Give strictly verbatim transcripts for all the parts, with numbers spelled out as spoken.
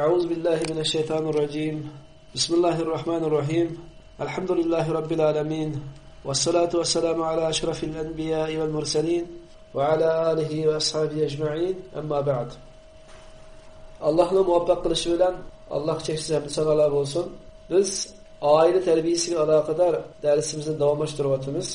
أعوذ بالله من الشيطان الرجيم. بسم الله الرحمن الرحيم. الحمد لله رب العالمين. والصلاة والسلام على أشرف الأنبياء والمرسلين وعلى آله وأصحابه أجمعين. أما بعد. ئاللاھنىڭ مۇۋەپپەق قىلىشى بىلەن، ئاللاھقا چەكسىز ھەمدۇ سانالار بولسۇن. بىز ئائىلە تەربىيەسىگە ئالاقىدار دەرسىمىزنى داۋاملاشتۇرۇۋاتىمىز.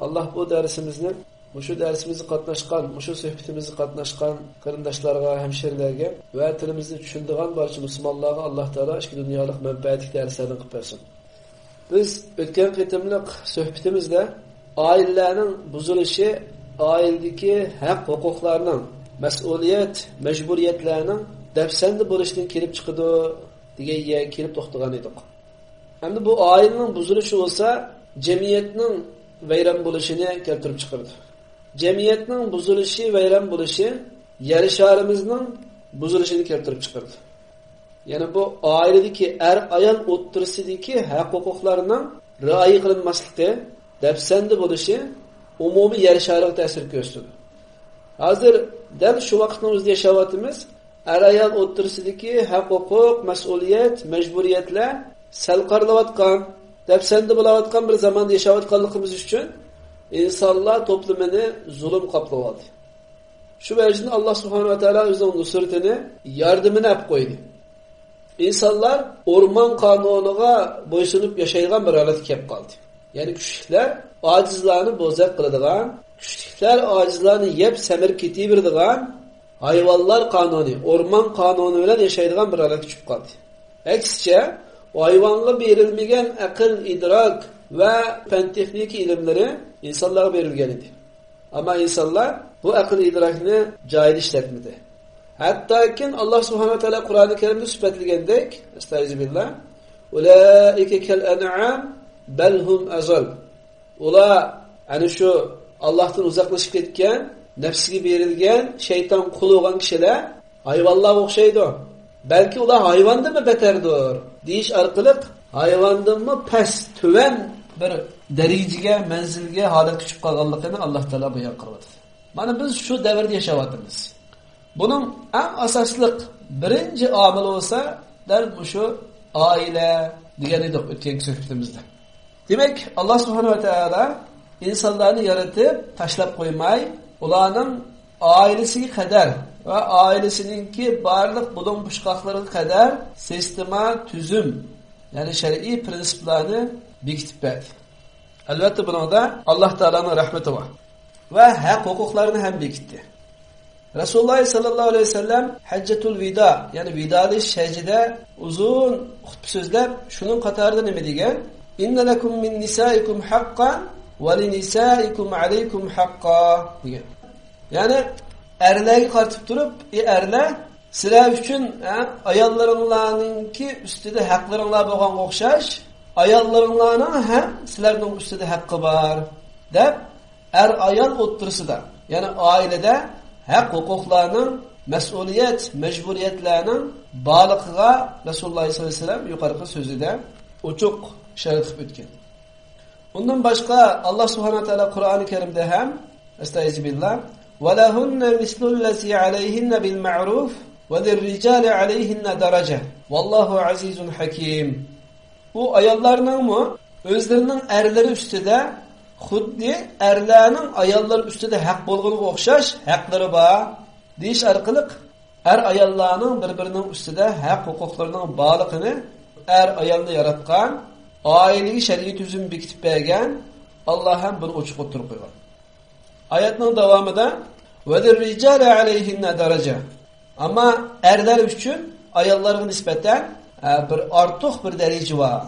ئاللاھ بۇ دەرسىمىزنى، مۇشۇ دەرسىمىزگە قاتناشقان، مۇشۇ سۆھبىتىمىزگە قاتناشقان قېرىنداشلارغا، ھەمشىرىلەرگە ۋە تىلىمىزنى چۈشىنىدىغان بارچە مۇسۇلمانلارغا ئاللاھ تائالا ئىككى دۇنيالىق مەنپەئەتلىك دەرسلەردىن قىلىپ بەرسۇن. بىز ئۆتكەن قېتىملىق سۆھبىتىمىزدە ئائىلىلەرنىڭ بۇزۇلۇشى، ئائىلىدىكى ھەق-ھوقۇقلارنىڭ، مەسئۇلىيەت، مەجبۇرىيەتلەرنىڭ دەپسەندە بولۇشىدىن كېلىپ چىقىدۇ، دېگەن يەرگە كېلىپ توختىغان ئىدۇق. ئەمدى بۇ ئائىلىنىڭ بۇزۇلۇشى بولسا جەمئىيەتنىڭ ۋەيران بولۇشىنى كەلتۈرۈپ چىقىرىدۇ. جەمئىيەتنىڭ بۇزۇلۇشى، ۋەيران بولۇشى يەر شارىمىزنىڭ بۇزۇلۇشىنى كەلتۈرۈپ چىقىرىدۇ. يەنى بۇ ئائىلىدىكى ئەر-ئايال ئوتتۇرىسىدىكى ھەق-ھوقۇقلارنىڭ رىئايە قىلىنماسلىقى، دەپسەندە بولۇشى ئومۇمىي يەر شارىغا تەسىر كۆرسىتىدۇ. ھازىر دەل شۇ ۋاقىتنىڭ ئۆزىدە ياشاۋاتىمىز. ئەر-ئايال ئوتتۇرىسىدىكى ھەق-ھوقۇق، مەسئۇلىيەت، مەجبۇرىيەتلەر سەل قارىلىۋاتقان، دەپسەندە بولاۋاتقان بىر زاماندا ياشاۋاتقانلىقىمىز ئۈچۈن ئىنسانلار توپلىمىنى زۇلۇم قاپلىۋالدى. شۇ ۋەجىدىن ئاللاھ سۇبھانەھۇ ۋە تائالا ئۆزىنىڭ نۇسرىتىنى، ياردىمىنى ئەپ قويدى. ئىنسانلار ئورمان قانۇنىغا بويسۇنۇپ ياشايدىغان بىر ھالەتكە كەپ قالدى. يەنى كۈچلۈكلەر ئاجىزلارنى بوزەك قىلىدىغان، كۈچلۈكلەر ئاجىزلارنى يەپ سەمرىپ كېتىۋېرىدىغان ھايۋانلار قانۇنى، ئورمان قانۇنى بىلەن ياشايدىغان بىر ھالەتكە چۈشۈپ قالدى. ئەكسىچە، ھايۋانغا بېرىلمىگەن ئەقىل، ئىدراك ۋە پەن-تېخنىكا ئىلىملىرى ئىنسانلارغا بېرىلگەن ئىدى. ئەمما ئىنسانلار بۇ ئەقىل ئىدراكنى جايىدا ئىشلەتمىدى. ھەتتاكى ئاللاھ سۇبھانەھۇ ۋە تائالا قۇرئانى كەرىمدە سۈپەتلىگەندەك، ئەستەئىزۇبىللاھ، «ئۇلائىكە كەل ئەنئام، بەل ھۇم ئەزەل.» ئۇلار، ئەنە شۇ ئاللاھتىن ئۇزاقلىشىپ كەتكەن، نەپسىگە بېرىلگەن، شەيتان قۇل بولغان كىشىلەر ھايۋانلارغا ئوخشايدۇ. بەلكى ئۇلار ھايۋاندىنمۇ بەتەردۇر، دېيىش ئارقىلىق ھايۋاندىنمۇ پەس، تۆۋەن بىر دەرىجىگە، مەنزىلگە، ھالەتكە چۈشۈپ قالغانلىقىنى ئاللاھ تائالا بايان قىلىۋاتىدۇ. مانا بىز شۇ دەۋردە ياشاۋاتىمىز. بۇنىڭ ئەڭ ئاساسلىق بىرىنچى ئامىلى بولسا دەل مۇشۇ ئائىلە دېگەن ئىدۇق ئۆتكەنكى سۆھبىتىمىزدە. دېمەك، ئاللاھ سۇبھانەھۇ ۋە تائالا ئىنسانلارنى يارىتىپ تاشلاپ قويماي، ئۇلارنىڭ ئائىلىسىگە قەدەر ۋە ئائىلىسىنىڭكى بارلىق بۇلۇڭ-بۇچقاقلىرىغا قەدەر سىستېما، تۈزۈم، يەنى شەرئىي پرىنسىپلارنى بېكىتىپ بەردى. ئەلۋەتتە، بۇنىڭدا ئاللاھ تائالانىڭ رەھمىتى بار ۋە ھەق-ھوقۇقلارنى ھەم بېكىتتى. رەسۇلۇللاھ سەللەللاھۇ ئەلەيھى ۋەسەللەم ھەججەتۇل ۋىدا، يەنى ۋىدالىشىش ھەججىدە ئۇزۇن خۇتبە سۆزلەپ، شۇنىڭ قاتارىدا نېمە دېگەن؟ «ئىننە لەكۇم مىن نىسائىكۇم ھەققەن ۋە لىنىسائىكۇم ئەلەيكۇم ھەققا» دېگەن. يەنى ئەرلەرگە قارىتىپ تۇرۇپ، ئى ئەرلەر، سىلەر ئۈچۈن، ھە، ئاياللىرىڭلارنىڭكى ئۈستىدە ھەقلىرىڭلار بولغانغا ئوخشاش، ئاياللىرىڭلارنىڭ ھەم سىلەرنىڭ ئۈستىدە ھەققى بار، دەپ، ئەر-ئايال ئوتتۇرىسىدا، يەنى ئائىلىدە ھەق-ھوقۇقلارنىڭ، مەسئۇلىيەت، مەجبۇرىيەتلەرنىڭ بارلىقىغا رەسۇلۇللاھ سەللەللاھۇ ئەلەيھى ۋەسەللەم يۇقىرىقى سۆزىدە ئوچۇق ئىشارە قىلىپ ئۆتكەن. ئۇندىن باشقا، ئاللاھ سۇبھانەھۇ ۋە تائالا قۇرئانى كەرىمدە ھەم، ئەستەئىزۇبىللاھ، «ۋە لەھۇننە مىسلۇللەزى ئەلەيھىننە بىل مەئرۇف ۋە لىررىجالى ئەلەيھىننە دەرەجە، ۋەللاھۇ ئەزىزۇن ھەكىم.» ئۇ ئاياللارنىڭمۇ ئۆزلىرىنىڭ ئەرلىرى ئۈستىدە خۇددى ئەرلەرنىڭ ئاياللىرى ئۈستىدە ھەق بولغىنىغا ئوخشاش ھەقلىرى بار، دېيىش ئارقىلىق ئەر-ئاياللارنىڭ بىر-بىرىنىڭ ئۈستىدە ھەق-ھوقۇقلىرىنىڭ بارلىقىنى، ئەر-ئايالنى ياراتقان، ئائىلىگە شەرئىي تۈزۈم بېكىتىپ بەرگەن ئاللاھ ھەم بۇنى ئوچۇق ئوتتۇرىغا قويغان. ئايەتنىڭ داۋامىدا، «ۋە لىررىجالى ئەلەيھىننە دەرەجە.» ئەمما ئەرلەر ئۈچۈن ئاياللارغا نىسبەتەن، ئە، بىر ئارتۇق بىر دەرىجە بار.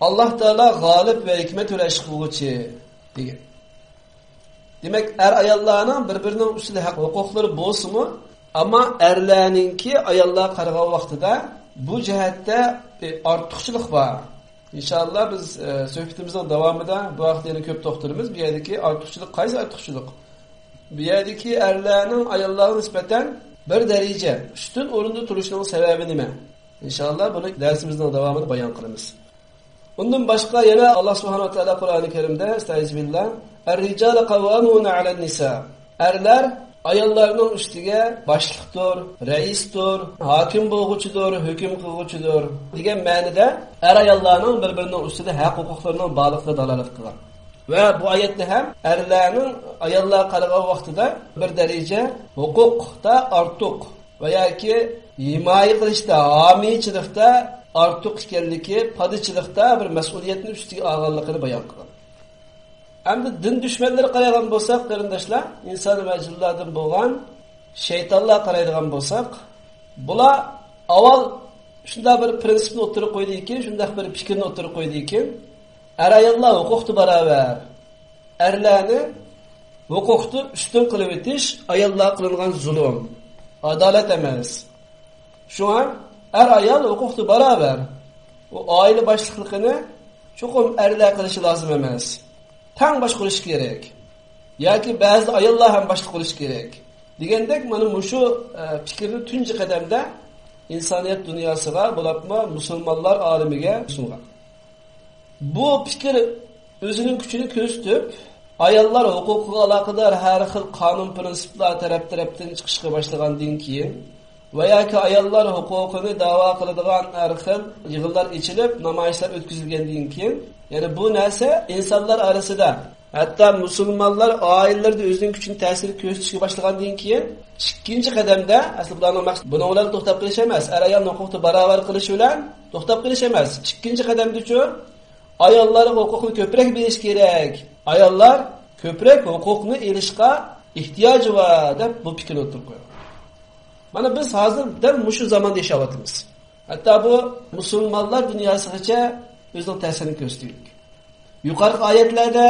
ئاللاھ تائالا غالىب ۋە ھېكمەت ۋە ئىش قىلغۇچى، دېگەن. دېمەك، ئەر-ئاياللارنىڭ بىر-بىرىنىڭ ئۈستىدە ھەق ھوقۇقلىرى بولسىمۇ، ئەمما ئەرلەرنىڭكى ئاياللارغا قارىغان ۋاقتىدا بۇ جەھەتتە، ئى، ئارتۇقچىلىق بار. ئىنشائاللا، بىز، ئى، سۆھبىتىمىزنىڭ داۋامىدا بۇ ھەقتە يەنە كۆپ توختىلىمىز. بۇ يەردىكى ئارتۇقچىلىق قايسى ئارتۇقچىلىق؟ بۇ يەردىكى ئەرلەرنىڭ ئاياللارغا نىسبەتەن بىر دەرىجە ئۈستۈن ئورۇندا تۇرۇشىنىڭ سەۋەبى نېمە؟ ئىنشائاللا، بۇنى دەرسىمىزنىڭ داۋامىدا بايان قىلىمىز. ئۇندىن باشقا يەنە ئاللاھ سۇبھانەھۇ ۋە تائالا قۇرئانى كەرىمدە، ئەستەئىزۇبىللاھ، «ئەررىجالۇ قەۋۋامۇنە ئەلەن نىسا.» ئەرلەر ئاياللارنىڭ ئۈستىگە باشلىقتۇر، رەئىستۇر، ھاكىم بولغۇچىدۇر، ھۆكۈم قىلغۇچىدۇر دېگەن مەنىدە ئەر-ئاياللارنىڭ بىر-بىرىنىڭ ئۈستىدە ھەق-ھوقۇقلىرىنىڭ بارلىقىدا دالالەت قىلغان. ۋە بۇ ئايەتتە ھەم ئەرلەرنىڭ ئاياللارغا قارىغان ۋاقتىدا بىر دەرىجە ھوقۇقتا ئارتۇق ۋە ياكى ھىمايە قىلىشتا، ھامىيچىلىقتا ئارتۇق ئىكەنلىكى، پادىچىلىقتا بىر مەسئۇلىيەتنى ئۈستىگە ئالغانلىقىنى بايان قىلغان. ئەمدى دىن دۈشمەنلىرىگە قارايدىغان بولساق، قېرىنداشلار، ئىنسان ۋە جىنلاردىن بولغان شەيتانلارغا قارايدىغان بولساق، بۇلار ئاۋۋال شۇنداق بىر پرىنسىپنى ئوتتۇرىغا قويدىكىن، شۇنداق بىر پىكىرنى ئوتتۇرىغا قويدىكىن، ئەر-ئاياللار ھوقۇقتا باراۋەر. ئەرلەرنى ھوقۇقتا ئۈستۈن قىلىۋېتىش ئاياللارغا قىلىنغان زۇلۇم، ئادالەت ئەمەس. شۇڭا ئەر-ئايال ھوقۇقتا باراۋەر. ئۇ ئائىلە باشلىقلىقىنى چوقۇم ئەرلەر قىلىشى لازىم ئەمەس. تەڭ باشقۇرۇش كېرەك. ياكى بەزىدە ئاياللار ھەم باشلىق بولۇشى كېرەك دېگەندەك، مانا مۇشۇ، ئە، پىكىرنى تۇنجى قەدەمدە ئىنسانىيەت دۇنياسىغا، بولۇپمۇ مۇسۇلمانلار ئالىمىگە سۇنغان. بۇ پىكىر ئۆزىنىڭ كۈچىنى كۆرسىتىپ، ئاياللار ھوقۇقىغا ئالاقىدار ھەر خىل قانۇن پىرىنسىپلار تەرەپ-تەرەپتىن چىقىشقا باشلىغاندىن كېيىن ۋە ياكى ئاياللار ھوقۇقىنى داۋا قىلىدىغان ھەر خىل يىغىنلار ئېچىلىپ، نامايىشلار ئۆتكۈزۈلگەندىن كېيىن، يەنى بۇ نەرسە ئىنسانلار ئارىسىدا، ھەتتا مۇسۇلمانلار ئائىلىلىرىدە ئۆزىنىڭ كۈچىنى، تەسىرىنى كۆرسىتىشكە باشلىغاندىن كېيىن، ئىككىنچى قەدەمدە، ئەسلى بۇلارنىڭ مەقسىتى بۇنىڭ بىلەن توختاپ قېلىش ئەمەس، ئەر-ئايالنى ھوقۇقتا باراۋەر قىلىش بىلەن توختاپ قېلىش ئەمەس. ئىككىنچى قەدەمدىچۇ، ئاياللارغا ھوقۇقنى كۆپرەك بېرىش كېرەك. ئاياللار كۆپرەك ھوقۇقنى ئېلىشقا ئېھتىياجى بار، دەپ بۇ پىكىرنى ئوتتۇرىغا قويغان. مانا بىز ھازىر دەل مۇشۇ زاماندا ياشاۋاتىمىز. ھەتتا بۇ مۇسۇلمانلار دۇنياسىغىچە ئۆزىنىڭ تەسىرىنى كۆرسىتىۋاتىدۇ. يۇقىرىقى ئايەتلەردە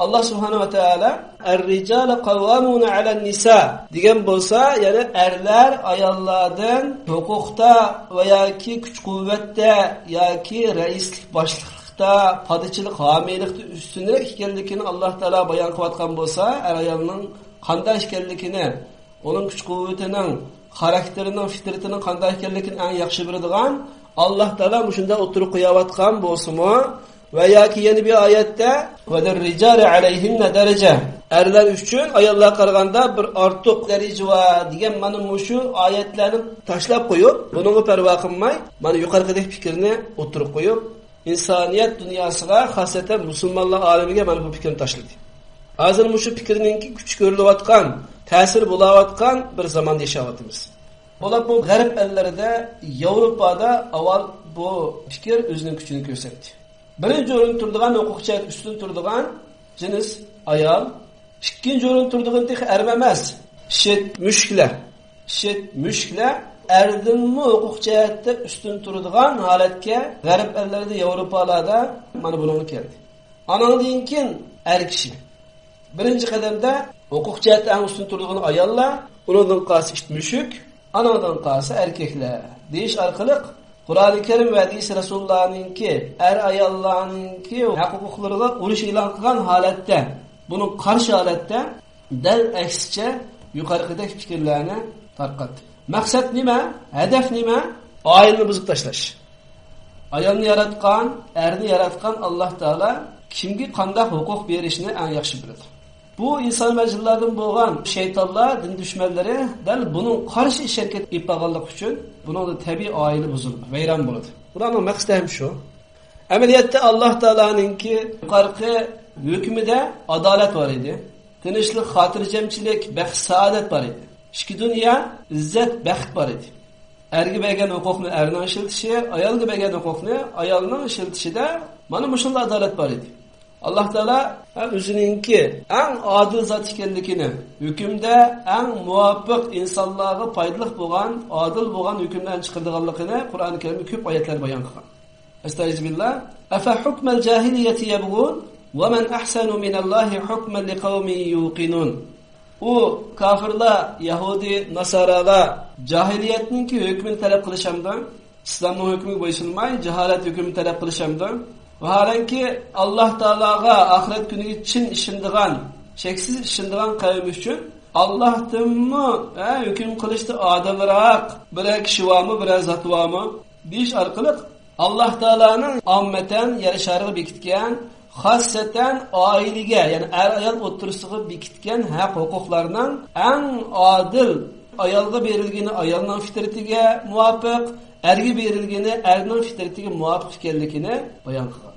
ئاللا سۇبھانەھۇ ۋە تائالا «الرجال قوامون على النساء» دېگەن بولسا، يەنى ئەرلەر ئاياللاردىن ھوقۇقتا ۋە ياكى كۈچ-قۇۋۋەتتە ياكى رەئىسلىك، باشلىقلىقتا، پادىچىلىق، ھامىيلىقتا ئۈستۈنرەك ئىكەنلىكىنى ئاللا تائالا بايان قىلىۋاتقان بولسا، ئەر-ئايالنىڭ قانداق ئىكەنلىكىنى، ئۇنىڭ كۈچ-قۇۋۋىتىنىڭ، خاراكتېرىنىڭ، فىترىتىنىڭ قانداق ئىكەنلىكىنى ئەڭ ياخشى بىلىدىغان ئاللا تائالا مۇشۇنداق ئوتتۇرىغا قويۇۋاتقان بولسىمۇ، ۋە ياكى يەنە بىر ئايەتتە «ولللىرجال عليهن درجة» ئەرلەر ئۈچۈن ئاياللارغا قارىغاندا بىر ئارتۇق دەرىجە بار دېگەن مانا مۇشۇ ئايەتلەرنى تاشلاپ قويۇپ، بۇنىڭغا پەرۋا قىلماي، مانا يۇقىرىقىدەك پىكىرنى ئوتتۇرىغا قويۇپ، ئىنسانىيەت دۇنياسىغا، خاسەتەن مۇسۇلمانلار ئالىمىگە مانا بۇ پىكىرنى تاشلىدى. ھازىر مۇشۇ پىكىرنىڭكى كۈچى كۆرۈلۈۋاتقان، تەسىرى بولۇۋاتقان بىر زاماندا ياشاۋاتىمىز. بولۇپمۇ غەرب ئەللىرىدە، ياۋروپادا ئاۋۋال بۇ پىكىر ئۆزىنىڭ كۈچىنى كۆرسەتتى. بىرىنچى ئورۇندا تۇرىدىغان، ھوقۇق جەھەتتە ئۈستۈن تۇرىدىغان جىنس ئايال. ئىككىنچى ئورۇندا تۇرىدىغىنى تېخى ئەرمۇ ئەمەس، ئىت، مۈشۈكلەر. ئىت، مۈشۈكلەر ئەردىنمۇ ھوقۇق جەھەتتە ئۈستۈن تۇرىدىغان ھالەتكە غەرب ئەللىرىدە، ياۋروپالاردا مانا بۇنىڭغا كەلدى. ئانىڭدىن كېيىن ئەر كىشى. بىرىنچى قەدەمدە ھوقۇق جەھەتتە ئەڭ ئۈستۈن تۇرىدىغىنى ئاياللار، ئۇنىڭدىن قالسا ئىت، مۈشۈك، ئانىڭدىن قالسا ئەركەكلەر دېيىش ئارقىلىق قۇرئانى كەرىم ۋە ھەدىسى رەسۇلۇللانىڭكى، ئەر-ئاياللارنىڭكى ھەق-ھوقۇقلىرىغا ئۇرۇش ئېلان قىلغان ھالەتتە، بۇنىڭ قارشى ھالەتتە دەل ئەكسىچە يۇقىرىقىدەك پىكىرلەرنى تارقاتتى. مەقسەت نېمە؟ ھەدەپ نېمە؟ ئائىلىنى بۇزۇپ تاشلاش. ئايالنى ياراتقان، ئەرنى ياراتقان ئاللا تائالا كىمگە قانداق ھوقۇق بېرىشنى ئەڭ ياخشى بىلىدۇ. بۇ ئىنسان ۋە جىنلاردىن بولغان شەيتانلار، دىن دۈشمەنلىرى دەل بۇنىڭ قارشى ئىش ھەرىكەت ئېلىپ بارغانلىقى ئۈچۈن بۇنىڭدا تەبىئىي ئائىلە بۇزۇلىدۇ، ۋەيران بولىدۇ. بۇلارنىڭ مەقسىتى ھەم شۇ. ئەمەلىيەتتە ئاللا تائالانىڭكى يۇقىرىقى ھۆكمىدە ئادالەت بار ئىدى. تىنچلىق، خاتىرجەمچىلىك، بەخت، سائادەت بار ئىدى. ئىككى دۇنيا، ئىززەت، بەخت بار ئىدى. ئەرگە بەرگەن ھوقۇقنى ئەرنىڭ ئىشلىتىشى، ئايالغا بەرگەن ھوقۇقنى ئايالنىڭ ئىشلىتىشىدە مانا مۇشۇنداق ئادالەت بار ئىدى. ئاللا تائالا ھەم ئۆزىنىڭكى ئەڭ ئادىل زات ئىكەنلىكىنى، ھۆكۈمدە ئەڭ مۇۋاپىق، ئىنسانلارغا پايدىلىق بولغان، ئادىل بولغان ھۆكۈملەرنى چىقىرىدىغانلىقىنى قۇرئانى كەرىمدە كۆپ ئايەتلەردە بايان قىلغان. ئەستەئىزۇبىللا. ئەفەھۇكمەل جاھىلىيەتى يەبغۇن ۋەمەن ئەھسەنۇ مىنەللاھى ھۇكمەن لىقەۋمىن يۇقىنۇن. ئۇ كاپىرلار، يەھۇدىي، ناسارالار جاھىلىيەتنىڭكى ھۆكمىنى تەلەپ قىلىشامدۇ؟ ئىسلامنىڭ ھۆكمىگە بويسۇنماي، جاھالەت ھۆكمىنى تەلەپ قىلىشامدۇ؟ ۋاھالەنكى، ئاللا تائالاغا، ئاخىرەت كۈنىگە چىن ئىشىنىدىغان، شەكسىز ئىشىنىدىغان قەۋم ئۈچۈن ئاللاھتىنمۇ، ھە، ھۆكۈم قىلىشتا ئادىلراق بىرەر كىشى بارمۇ، بىرەر زات بارمۇ؟ دېيىش ئارقىلىق ئاللا تائالانىڭ ئاممەتەن يەر شارىغا بېكىتكەن خاسسەتەن ئائىلىگە، يەنى ئەر-ئايال ئوتتۇرىسىغا بېكىتكەن ھەق-ھوقۇقلارنىڭ ئەڭ ئادىل، ئايالغا بېرىلگىنى ئايالنىڭ فىترىتىگە مۇۋاپىق، ئەرگە بېرىلگىنى ئەرنىڭ فىترىتىگە مۇۋاپىق ئىكەنلىكىنى بايان قىلغان.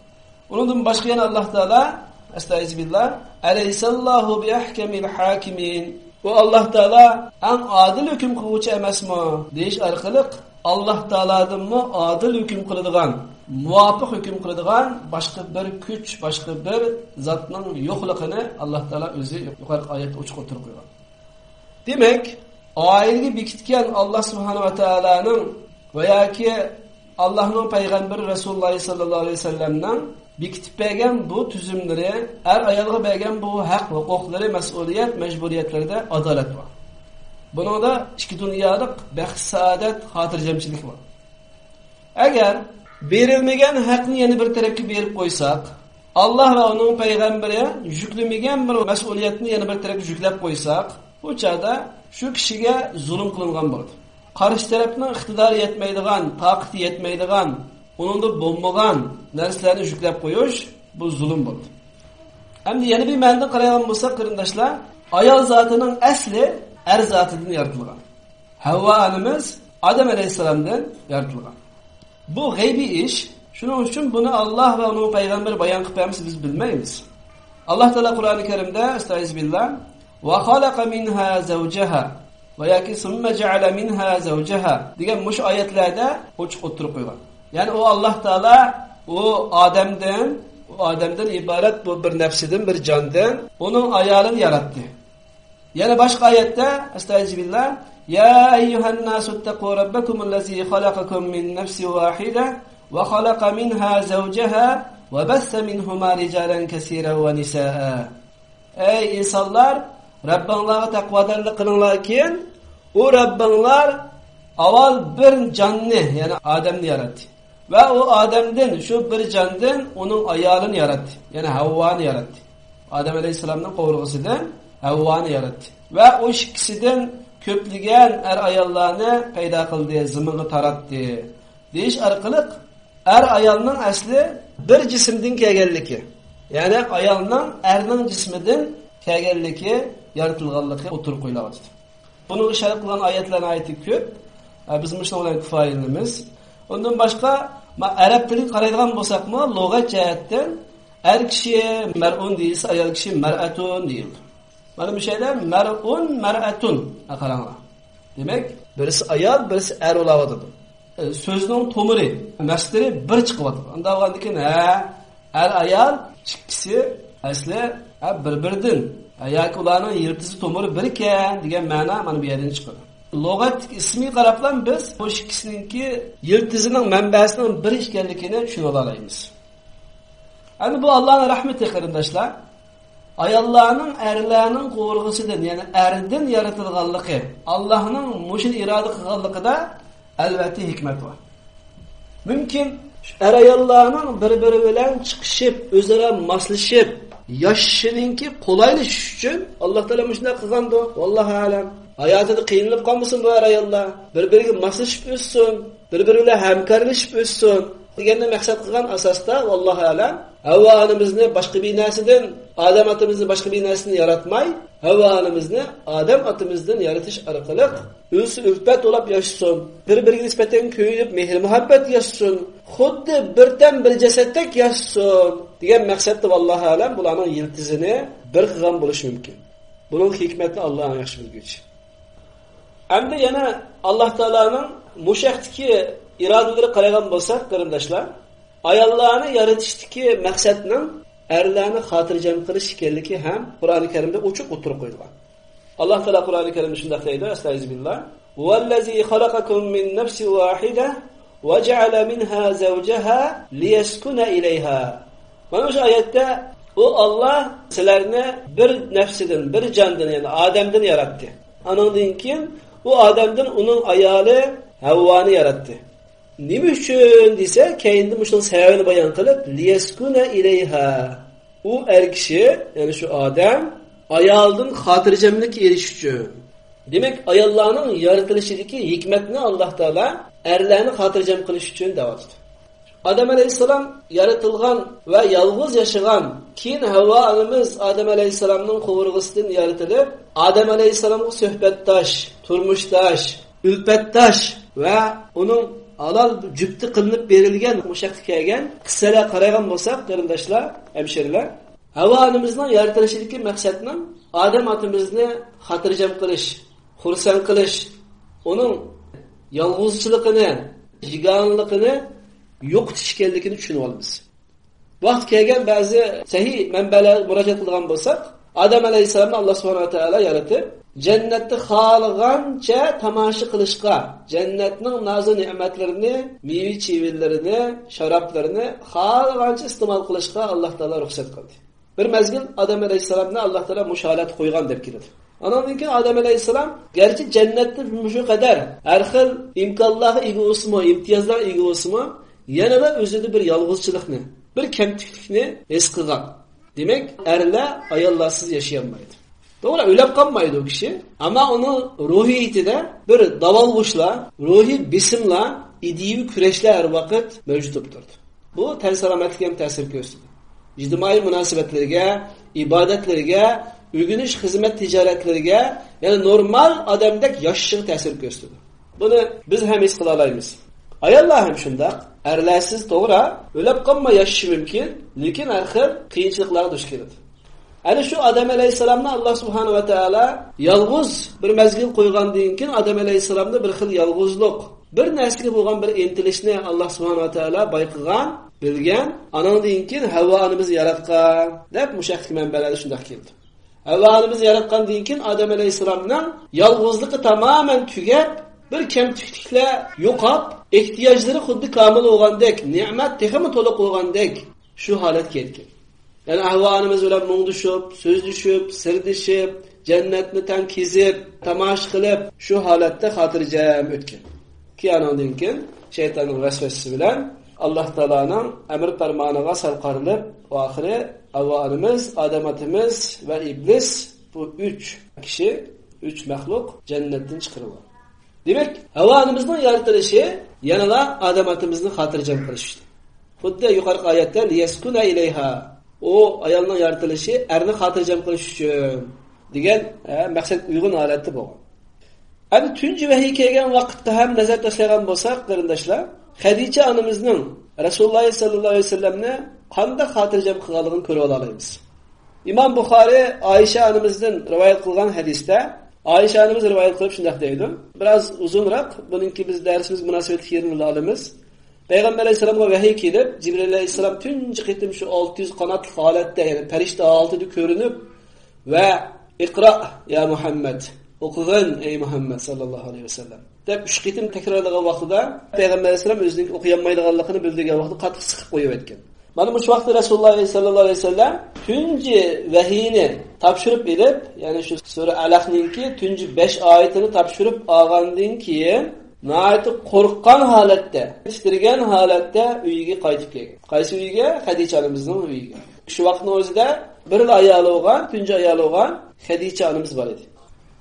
ئۇنىڭدىن باشقا يەنە ئاللاھ تائالا، ئەستەئىزۇبىللاھ، «ئەلەيسەللاھۇ بىئەھكەمىل ھاكىمىن». ئۇ ئاللاھ تائالا ئەڭ ئادىل ھۆكۈم قىلغۇچى ئەمەسمۇ؟ دېيىش ئارقىلىق، ئاللاھ تائالادىنمۇ ئادىل ھۆكۈم قىلىدىغان، مۇۋاپىق ھۆكۈم قىلىدىغان باشقا بىر كۈچ، باشقا بىر زاتنىڭ يوقلۇقىنى ئاللاھ تائالا ئۆزى يۇقىرىقى ئايەتتە ئوچۇق ئوتتۇرىغا قويغان. دېمەك، ئائىلىگە بېكىتكەن ئاللاھ سۇبھانەھۇ ۋە تائالانىڭ ۋە ياكى ئاللاھنىڭ پەيغەمبىرى رەسۇلۇللاھ ساللاللاھۇ ئەلەيھى ۋەسەللەمنىڭ بېكىتىپ بەرگەن بۇ تۈزۈملىرى، ئەر-ئايالغا بەرگەن بۇ ھەق-ھوقۇقلىرى، مەسئۇلىيەت، مەجبۇرىيەتلىرىدە ئادالەت بار. بۇنىڭدا ئىككى دۇنيالىق بەخت-سائادەت، خاتىرجەمچىلىك بار. ئەگەر بېرىلمىگەن ھەقنى يەنە بىر تەرەپكە بېرىپ قويساق، ئاللاھ ۋە ئۇنىڭ پەيغەمبىرى يۈكلىمىگەن بىر مەسئۇلىيەتنى يەنە بىر تەرەپكە يۈكلەپ قويساق، بۇ چاغدا شۇ كىشىگە زۇلۇم قىلىنغان بولىدۇ. قارشى تەرەپنىڭ ئىقتىدارى يەتمەيدىغان، تاقىتى يەتمەيدىغان، ئۇنىڭدا بولمىغان نەرسىلەرنى يۈكلەپ قويۇش، بۇ زۇلۇم بولىدۇ. ئەمدى يەنە بىر مەنىدىن قارايدىغان بولساق، قېرىنداشلار، ئايال زاتىنىڭ ئەسلى ئەر زاتىدىن يارىتىلغان. ھەۋۋا ئانىمىز ئادەم ئەلەيھىسسالامدىن يارىتىلغان. بۇ غەيبىي ئىش. شۇنىڭ ئۈچۈن بۇنى ئاللاھ ۋە ئۇنىڭ پەيغەمبىرى بايان قىلىپ بەرمىسە، بىز بىلمەيمىز. ئاللاھ تائالا قۇرئانى كەرىمدە، ئەستەئىزۇبىللاھ، «ۋە خەلەقە مىنھا زەۋجەھا» ۋە ياكى «سۇممە جەئەلە مىنھا زەۋجەھا» دېگەن مۇشۇ ئايەتلەردە ئوچۇق ئوتتۇرىغا قويغان. يەنى ئۇ ئاللاھ تائالا ئۇ ئادەمدىن، ئۇ ئادەمدىن ئىبارەت بۇ بىر نەپسىدىن، بىر جاندىن ئۇنىڭ ئايالىنى ياراتتى. يەنە باشقا ئايەتتە، ئەستەئىزۇبىللاھ، «يا ئەييۇھەنناسۇتتەقۇ رەببەكۇمۇللەزى خەلەقەكۇم مىن نەفسىن ۋاھىدە ۋە خەلەقە مىنھا زەۋجەھا ۋە بەسسە مىنھۇما رىجالەن كەسىرەن ۋە نىسائا.» ئەي ئىنسانلار، رەببىڭلارغا تەقۋادارلىق قىلىڭلاركىن، ئۇ رەببىڭلار ئاۋۋال بىر جاننى، يەنى ئادەمنى ياراتتى. ۋە ئۇ ئادەمدىن، شۇ بىر جاندىن ئۇنىڭ ئايالىنى ياراتتى. يەنى ھەۋۋانى ياراتتى. ئادەم ئەلەيھىسسالامنىڭ قوۋۇرغىسىدىن ھەۋۋانى ياراتتى. ۋە ئۇ ئىككىسىدىن كۆپلىگەن ئەر-ئاياللارنى پەيدا قىلدى، زېمىنغا تاراتتى. دېيىش ئارقىلىق ئەر-ئايالنىڭ ئەسلى بىر جىسىمدىن كەلگەنلىكى، يەنى ئايالنىڭ ئەرنىڭ جىسمىدىن كەلگەنلىكى، يارىتىلغانلىقى ئوتتۇرىغا قويۇلۇۋاتىدۇ. بۇنىڭغا ئىشارە قىلغان ئايەتلەر ناھايىتى كۆپ. ئە، بىز مۇشۇنىڭ بىلەن كۇپايىلىنىمىز. ئۇندىن باشقا، ما-، ئەرەب تىلىگە قارايدىغان بولساقمۇ، لۇغەت جەھەتتىن ئەر كىشى مەرئۇن دېيىلسە، ئايال كىشى مەرئەتۇن دېيىلىدۇ. مانا مۇشۇ يەردە مەرئۇن، مەرئەتۇن. ھە، قاراڭلار. دېمەك، بىرسى ئايال، بىرسى ئەر بولاۋاتىدۇ. ئە، سۆزنىڭ تومۇرى، مەستىرى بىر چىقىۋاتىدۇ. ئۇنداق بولغاندىكىن، ھە، ئەر-ئايال ئىككىسى ئەسلى، ھە، بىر-بىرىدىن، ھە، ياكى ئۇلارنىڭ يىلتىزى تومۇرى بىركەن دېگەن مەنا مانا بۇ يەردىن چىقىدۇ. لۇغەتتىكى ئىسمىي قاراپلا بىز بۇ ئىككىسىنىڭكى يىلتىزىنىڭ مەنبەسىنىڭ بىر ئىكەنلىكىنى چۈشىنىۋالالايمىز. ئەمدى بۇ ئاللانىڭ رەھمىتى، قېرىنداشلار. ئاياللارنىڭ ئەرلەرنىڭ قوۋۇرغىسىدىن، يەنى ئەردىن يارىتىلغانلىقى، ئاللانىڭ مۇشۇنى ئىرادە قىلغانلىقىدا ئەلۋەتتە ھېكمەت بار. مۇمكىن، شۇ ئەر-ئاياللارنىڭ بىر-بىرى بىلەن چىقىشىپ، ئۆزئارا ماسلىشىپ ياشىشىنىڭكى قولايلىشىشى ئۈچۈن ئاللا تائالا مۇشۇنداق قىلغاندۇ. ۋاللاھۇ ئەلەم. ھاياتىدا قىينىلىپ قالمىسۇن بۇ ئەر-ئاياللار. بىر-بىرىگە ماسلىشىپ ئۆتسۇن. بىر-بىرى بىلەن ھەمكارلىشىپ ئۆتسۇن دېگەننى مەقسەت قىلغان ئاساستا، ۋاللاھۇ ئەلەم، ھەۋۋا ئانىمىزنى باشقا بىر نەرسىدىن، ئادەم ئاتىمىزنى باشقا بىر نەرسىدىن ياراتماي، ھەۋۋا ئانىمىزنى ئادەم ئاتىمىزدىن يارىتىش ئارقىلىق ئۈنسى ئۈلپەت بولاپ ياشىسۇن، بىر-بىرىگە نىسبەتەن كۆيۈنۈپ مېھىر-مۇھەببەت ياشىسۇن، خۇددى بىر تەن بىر جەسەتتەك ياشىسۇن دېگەن مەقسەتتە، ۋاللاھۇ ئەلەم، بۇلارنىڭ يىلتىزىنى بىر قىلغان بولۇشى مۇمكىن. بۇنىڭ ھېكمەتنى ئاللا ئەڭ ياخشى بىلگۈچى. ئەمدى يەنە ئاللا تائالانىڭ مۇشۇ ھەقتىكى ئىرادىلىرىگە قارايدىغان بولساق، قېرىنداشلار، ئاياللارنى يارىتىشتىكى مەقسەتنىڭ ئەرلەرنى خاتىرجەم قىلىش ئىكەنلىكى ھەم قۇرئانى كەرىمدە ئوچۇق ئوتتۇرىغا قويۇلغان. ئاللا تائالا قۇرئانى كەرىمدە شۇنداق دەيدۇ، ئەستەئىزۇبىللا، «ھۇۋەللەزى خەلەقەكۇم مىن نەفسىن ۋاھىدە ۋە جەئەلە مىنھا زەۋجەھا لىيەسكۇنە ئىلەيھا.» مانا شۇ ئايەتتە ئۇ ئاللا سىلەرنى بىر نەپسىدىن، بىر جاندىن، يەنى ئادەمدىن ياراتتى. ئانىڭدىن كېيىن ئۇ ئادەمدىن ئۇنىڭ ئايالى ھەۋۋانى ياراتتى. نېمە ئۈچۈن دېسە، كەينىدە مۇشۇنىڭ سەۋەبىنى بايان قىلىپ، لىيەسكۇنە ئىلەيھا. ئۇ ئەر كىشى، يەنى شۇ ئادەم، ئايالىدىن خاتىرجەملىك ئېلىش ئۈچۈن. دېمەك، ئاياللارنىڭ يارىتىلىشىدىكى ھېكمەتنى ئاللا تائالا ئەرلەرنى خاتىرجەم قىلىش ئۈچۈن دەۋاتىدۇ. ئادەم ئەلەيھىسسالام يارىتىلغان ۋە يالغۇز ياشىغان، كېيىن ھەۋۋا ئانىمىز ئادەم ئەلەيھىسسالامنىڭ قوۋۇرغىسىدىن يارىتىلىپ، ئادەم ئەلەيھىسسالامغا سۆھبەتداش، تۇرمۇشداش، ئۈلپەتداش ۋە ئۇنىڭ ھالال جۈپتى قىلىنىپ بېرىلگەن مۇشۇ ھەقتە كەلگەن قىسسىلەرگە قارايدىغان بولساق، قېرىنداشلار، ھەمشىرىلەر، ھەۋۋا ئانىمىزنىڭ يارىتىلىشىدىكى مەقسەتنىڭ ئادەم ئاتىمىزنى خاتىرجەم قىلىش، خۇرسەن قىلىش، ئۇنىڭ يالغۇزچىلىقىنى، يېگانىلىقىنى يوقىتىش ئىكەنلىكىنى چۈشىنىۋالىمىز. ۋاقتى كەلگەن بەزى سەھىھ مەنبەلەرگە مۇراجىئەت قىلىدىغان بولساق، ئادەم ئەلەيھىسسالامنى ئاللا سۇبھانەھۇ ۋە تائالا يارىتىپ، جەننەتتە خالىغانچە تاماشا قىلىشقا، جەننەتنىڭ نازۇ نېمەتلىرىنى، مېۋە چىۋىنلىرىنى، شارابلىرىنى خالىغانچە ئىستېمال قىلىشقا ئاللا تائالا رۇخسەت قىلدى. بىر مەزگىل ئادەم ئەلەيھىسسالامنى ئاللا تائالا مۇشۇ ھالەتتە قويغان دەپ كېلىدۇ. ئانىڭدىن كېيىن ئادەم ئەلەيھىسسالام گەرچە جەننەتتە مۇشۇ قەدەر ھەر خىل ئىمكانلارغا ئىگە بولسىمۇ، ئىمتىيازلارغا ئىگە بولسىمۇ، يەنىلا ئۆزىدە بىر يالغۇزچىلىقنى، بىر كەمتۈكلۈكنى ھېس قىلغان. دېمەك، ئەرلەر ئاياللارسىز ياشىيالمايدۇ. توغرا، ئۆلۈپ قالمايدۇ ئۇ كىشى. ئەمما ئۇنىڭ روھىيىتىدە بىر داۋالغۇشلار، روھىي بېسىملار، ئىدىيىۋى كۈرەشلەر ھەر ۋاقىت مەۋجۇت بولۇپ تۇرىدۇ. بۇ تەن سالامەتلىكىگە ھەم تەسىر كۆرسىتىدۇ. ئىجتىمائىي مۇناسىۋەتلىرىگە، ئىبادەتلىرىگە، ئۆگىنىش، خىزمەت، تىجارەتلىرىگە، يەنى نورمال ئادەمدەك ياشىشىغا تەسىر كۆرسىتىدۇ. بۇنى بىز ھەم ھېس قىلالايمىز. ئاياللار ھەم شۇنداق. ئەرلەرسىز توغرا، ئۆلۈپ قالماي ياشىشى مۇمكىن، لېكىن ھەر خىل قىيىنچىلىقلارغا دۇچ كېلىدۇ. ئەنە شۇ ئادەم ئەلەيھىسسالامنى ئاللا سۇبھانەھۇ ۋە تائالا يالغۇز بىر مەزگىل قويغاندىن كېيىن، ئادەم ئەلەيھىسسالامدا بىر خىل يالغۇزلۇق، بىر نەرسىگە بولغان بىر ئىنتىلىشنى ئاللا سۇبھانەھۇ ۋە تائالا بايقىغان، بىلگەن، ئانىڭدىن كېيىن ھەۋۋا ئانىمىزنى ياراتقان، دەپ مۇشۇ ھەقتىكى مەنبەلەردە شۇنداق كېلىدۇ. ھەۋۋا ئانىمىزنى ياراتقاندىن كېيىن ئادەم ئەلەيھىسسالامنىڭ يالغۇزلۇقى تامامەن تۈگەپ، بىر كەمتۈكلۈكلەر يوقاپ، ئېھتىياجلىرى خۇددى كامىل بولغاندەك، نېمەت تېخىمۇ تولۇق بولغاندەك شۇ ھالەتكە يەتكەن. يەنى ھەۋۋا ئانىمىز بىلەن مۇڭدىشىپ، سۆزلىشىپ، سىردىشىپ، جەننەتنى تەڭ كېزىپ، تاماشا قىلىپ، شۇ ھالەتتە خاتىرجەم ئۆتكەن. كېيىن ئانىڭدىن كېيىن شەيتاننىڭ ۋەسۋەسىسى بىلەن ئاللا تائالانىڭ ئەمر پەرمانىغا سەل قارىلىپ، ئاخىرى ھەۋۋا ئانىمىز، ئادەم ئاتىمىز ۋە ئىبلىس، بۇ ئۈچ كىشى، ئۈچ مەخلۇق جەننەتتىن چىقىرىلغان. دېمەك، ھەۋۋا ئانىمىزنىڭ يارىتىلىشى يەنىلا ئادەم ئاتىمىزنى خاتىرجەم قىلىش ئۈچۈن. خۇددى يۇقىرىقى ئايەتتە، لىيەسكۇنە ئىلەيھا. ئۇ ئايالنىڭ يارىتىلىشى ئەرنى خاتىرجەم قىلىش ئۈچۈن دېگەن، ئە، مەقسەتكە ئۇيغۇن ھالەتتە بولغان. ئەمدى تۇنجى ۋەھىي كەلگەن ۋاقىتقا ھەم نەزەر تاشلايدىغان بولساق، قېرىنداشلار، خەدىچە ئانىمىزنىڭ رەسۇلۇللا سەللەللاھۇ ئەلەيھى ۋەسەللەمنى قانداق خاتىرجەم قىلغانلىقىنى كۆرۈپ ئالالايمىز. ئىمام بۇخارى ئائىشە ئانىمىزدىن رىۋايەت قىلغان ھەدىستە، ئائىشە ئانىمىز رىۋايەت قىلىپ شۇنداق دەيدۇ. بىراز ئۇزۇنراق، بۇنىڭكى بىز دەرسىمىزگە مۇناسىۋەتلىك يېرىنى ئالىمىز. پەيغەمبەر ئەلەيھىسسالامغا ۋەھىي كېلىپ، جىبرىل ئەلەيھىسسالام تۇنجى قېتىم شۇ ئالتە يۈز قاناتلىق ھالەتتە، يەنى پەرىشتە ھالىتىدە كۆرۈنۈپ ۋە، ئىقرا يا مۇھەممەد، ئوقۇغىن ئەي مۇھەممەد ساللاللاھۇ ئەلەيھى ۋەسەللەم، دەپ ئۈچ قېتىم تەكرارلىغان ۋاقتىدا پەيغەمبەر ئەلەيھىسسالام ئۆزىنىڭ ئوقۇيالمايدىغانلىقىنى بىلدۈرگەن ۋاقتىدا قاتتىق سىقىپ قويۇۋەتكەن. مانا مۇشۇ ۋاقىتتا رەسۇلۇللا ساللاللاھۇ ئەلەيھى ۋەسەللەم تۇنجى ۋەھىينى تاپشۇرۇپ ئېلىپ، يەنى شۇ سۈرە ئەلەقنىڭكى تۇنجى بەش ئايىتىنى تاپشۇرۇپ ئالغاندىن كېيىن، ناھايىتى قورققان ھالەتتە، تىترىگەن ھالەتتە ئۆيىگە قايتىپ كەلگەن. قايسى ئۆيگە؟ خەدىچە ئانىمىزنىڭ ئۆيىگە. شۇ ۋاقىتنىڭ ئۆزىدە بىرلا ئايالى بولغان، تۇنجى ئايالى بولغان خەدىچە ئانىمىز بار ئىدى.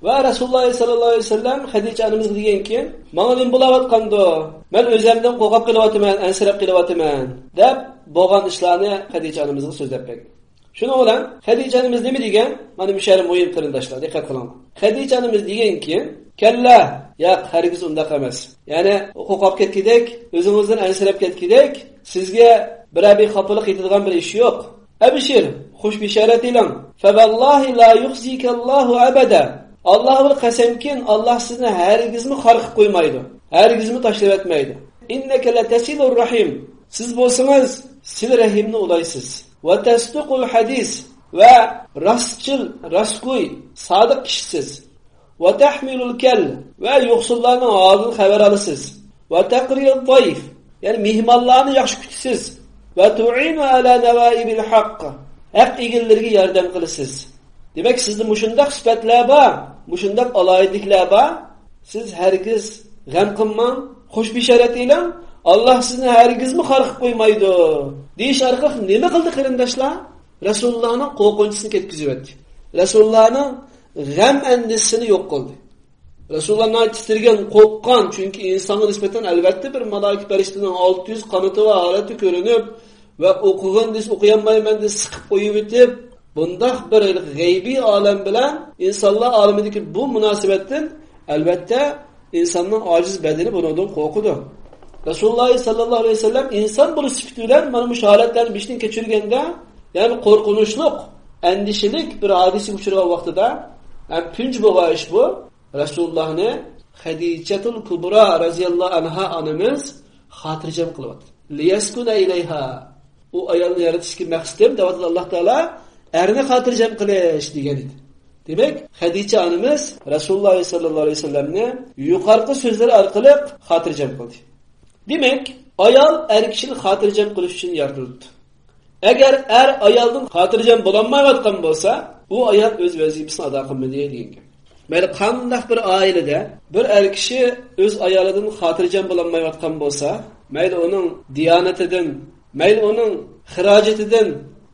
ۋە رەسۇلۇللا ساللاللاھۇ ئەلەيھى ۋەسەللەم خەدىچە ئانىمىزغا دېگەنكىن، ماڭا نېمە بولاۋاتقاندۇ؟ مەن ئۆزۈمدىن قورقۇپ قېلىۋاتىمەن، ئەنسىرەپ قېلىۋاتىمەن، دەپ بولغان ئىشلارنى خەدىچە ئانىمىزغا سۆزلەپ بەرگەن. شۇنىڭ بىلەن خەدىچە ئانىمىز نېمە دېگەن؟ مانا مۇشۇ يەر مۇھىم قېرىنداشلار، دىققەت قىلىڭلار. خەدىچە ئانىمىز دېگەنكى، كەللا، ياق، ھەرگىز ئۇنداق ئەمەس. يەنى قورقۇپ كەتكۈدەك، ئۆزىڭىزدىن ئەنسىرەپ كەتكۈدەك، سىزگە بىرەر بىر خاپىلىق يېتىدىغان بىر ئىش يوق. ئەبشىر، خۇش بېشارەت ئېلىڭ. فەۋاللاھى لا يۇخزىكەللاھۇ ئەبەدە. ئاللاھ بىلەن قەسەمكىن، ئاللاھ سىزنى ھەرگىزمۇ خار قىلىپ قويمايدۇ، ھەرگىزمۇ تاشلىۋەتمەيدۇ. ئىننەكە لەتەسىلۇر رەھىم. سىز بولسىڭىز سىلە رەھىمنى ئۇلايسىز. ۋە تەسدۇقۇل ھەدىس، ۋە راستچىل، راستگوي، سادىق كىشىسىز. ۋە تەھمىلۇل كەل، ۋە يوقسۇللارنىڭ ھالىدىن خەۋەر ئالىسىز. ۋە تەقرىيەت زەيف، يەنى مېھمانلارنى ياخشى كۈتىسىز. ۋە تۇئىنۇ ئەلا نەۋائىبىل ھەق، ھەق ئىگىلىرىگە ياردەم قىلىسىز. دېمەك، سىزدە مۇشۇنداق سۈپەتلەر بار، مۇشۇنداق ئالاھىدىلىكلەر بار. سىز ھەرگىز غەم قىلماڭ، خۇش بېشارەت ئېلىڭ، ئاللاھ سىزنى ھەرگىزمۇ خار قىلىپ قويمايدۇ، دېيىش ئارقىلىق نېمە قىلدى قېرىنداشلار؟ رەسۇلۇللانىڭ قورقۇنچىسىنى كەتكۈزۈۋەتتى. رەسۇلۇللانىڭ غەم ئەندىشىسىنى يوق قىلدى. رەسۇلۇللاھنىڭ تىترىگەن، قورققان، چۈنكى ئىنسانغا نىسبەتەن ئەلۋەتتە بىر مالايىكە پەرىشتىنىڭ ئالتە يۈز قانىتى بار ھالەتتە كۆرۈنۈپ ۋە ئوقۇغىن دېسە ئوقۇيالمايمەن دېسە سىقىپ قويۇۋېتىپ، بۇنداق بىر غەيبىي ئالەم بىلەن ئىنسانلار ئالىمىدىكى بۇ مۇناسىۋەتتىن ئەلۋەتتە ئىنساننىڭ ئاجىز بەدىنى بۇنىڭدىن قورقىدۇ. رەسۇلۇللاھ سەللەللاھۇ ئەلەيھى ۋەسەللەم ئىنسان بولۇش سۈپىتى بىلەن مانا مۇشۇ ھالەتلەرنى بېشىدىن كەچۈرگەندە، يەنى قورقۇنچلۇق، ئەندىشىلىك بىر ھادىسىگە ئۇچرىغان ۋاقتىدا، ھەم تۇنجى بولغان ئىش بۇ، رەسۇلۇللاھنى خەدىچەتۇل كۇبرا رەزىياللاھۇ ئەنھا ئانىمىز خاتىرجەم قىلىۋاتىدۇ. لىيەسكۇنە ئىلەيھا. ئۇ ئايالنى يارىتىشتىكى مەقسىتىم، دەۋاتىدۇ ئاللاھ تائالا، ئەرنى خاتىرجەم قىلىش دېگەن ئىدى. دېمەك، خەدىچە ئانىمىز رەسۇلۇللاھ سەللەللاھۇ ئەلەيھى ۋەسەللەمنى يۇقىرىقى سۆزلىرى ئارقىلىق خاتىرجەم قىلدى. دېمەك، ئايال ئەر كىشىنى خاتىرجەم قىلىش ئۈچۈن يارىتىلىپتۇ. ئەگەر ئەر ئايالدىن خاتىرجەم بولالمايۋاتقان بولسا، ئۇ ئايال ئۆز ۋەزىپىسىنى ئادا قىلمىدى دېگەن گەپ. مەيلى قانداق بىر ئائىلىدە بىر ئەر كىشى ئۆز ئايالىدىن خاتىرجەم بولالمايۋاتقان بولسا، مەيلى ئۇنىڭ دىيانىتىدىن، مەيلى ئۇنىڭ خىراجىتىدىن،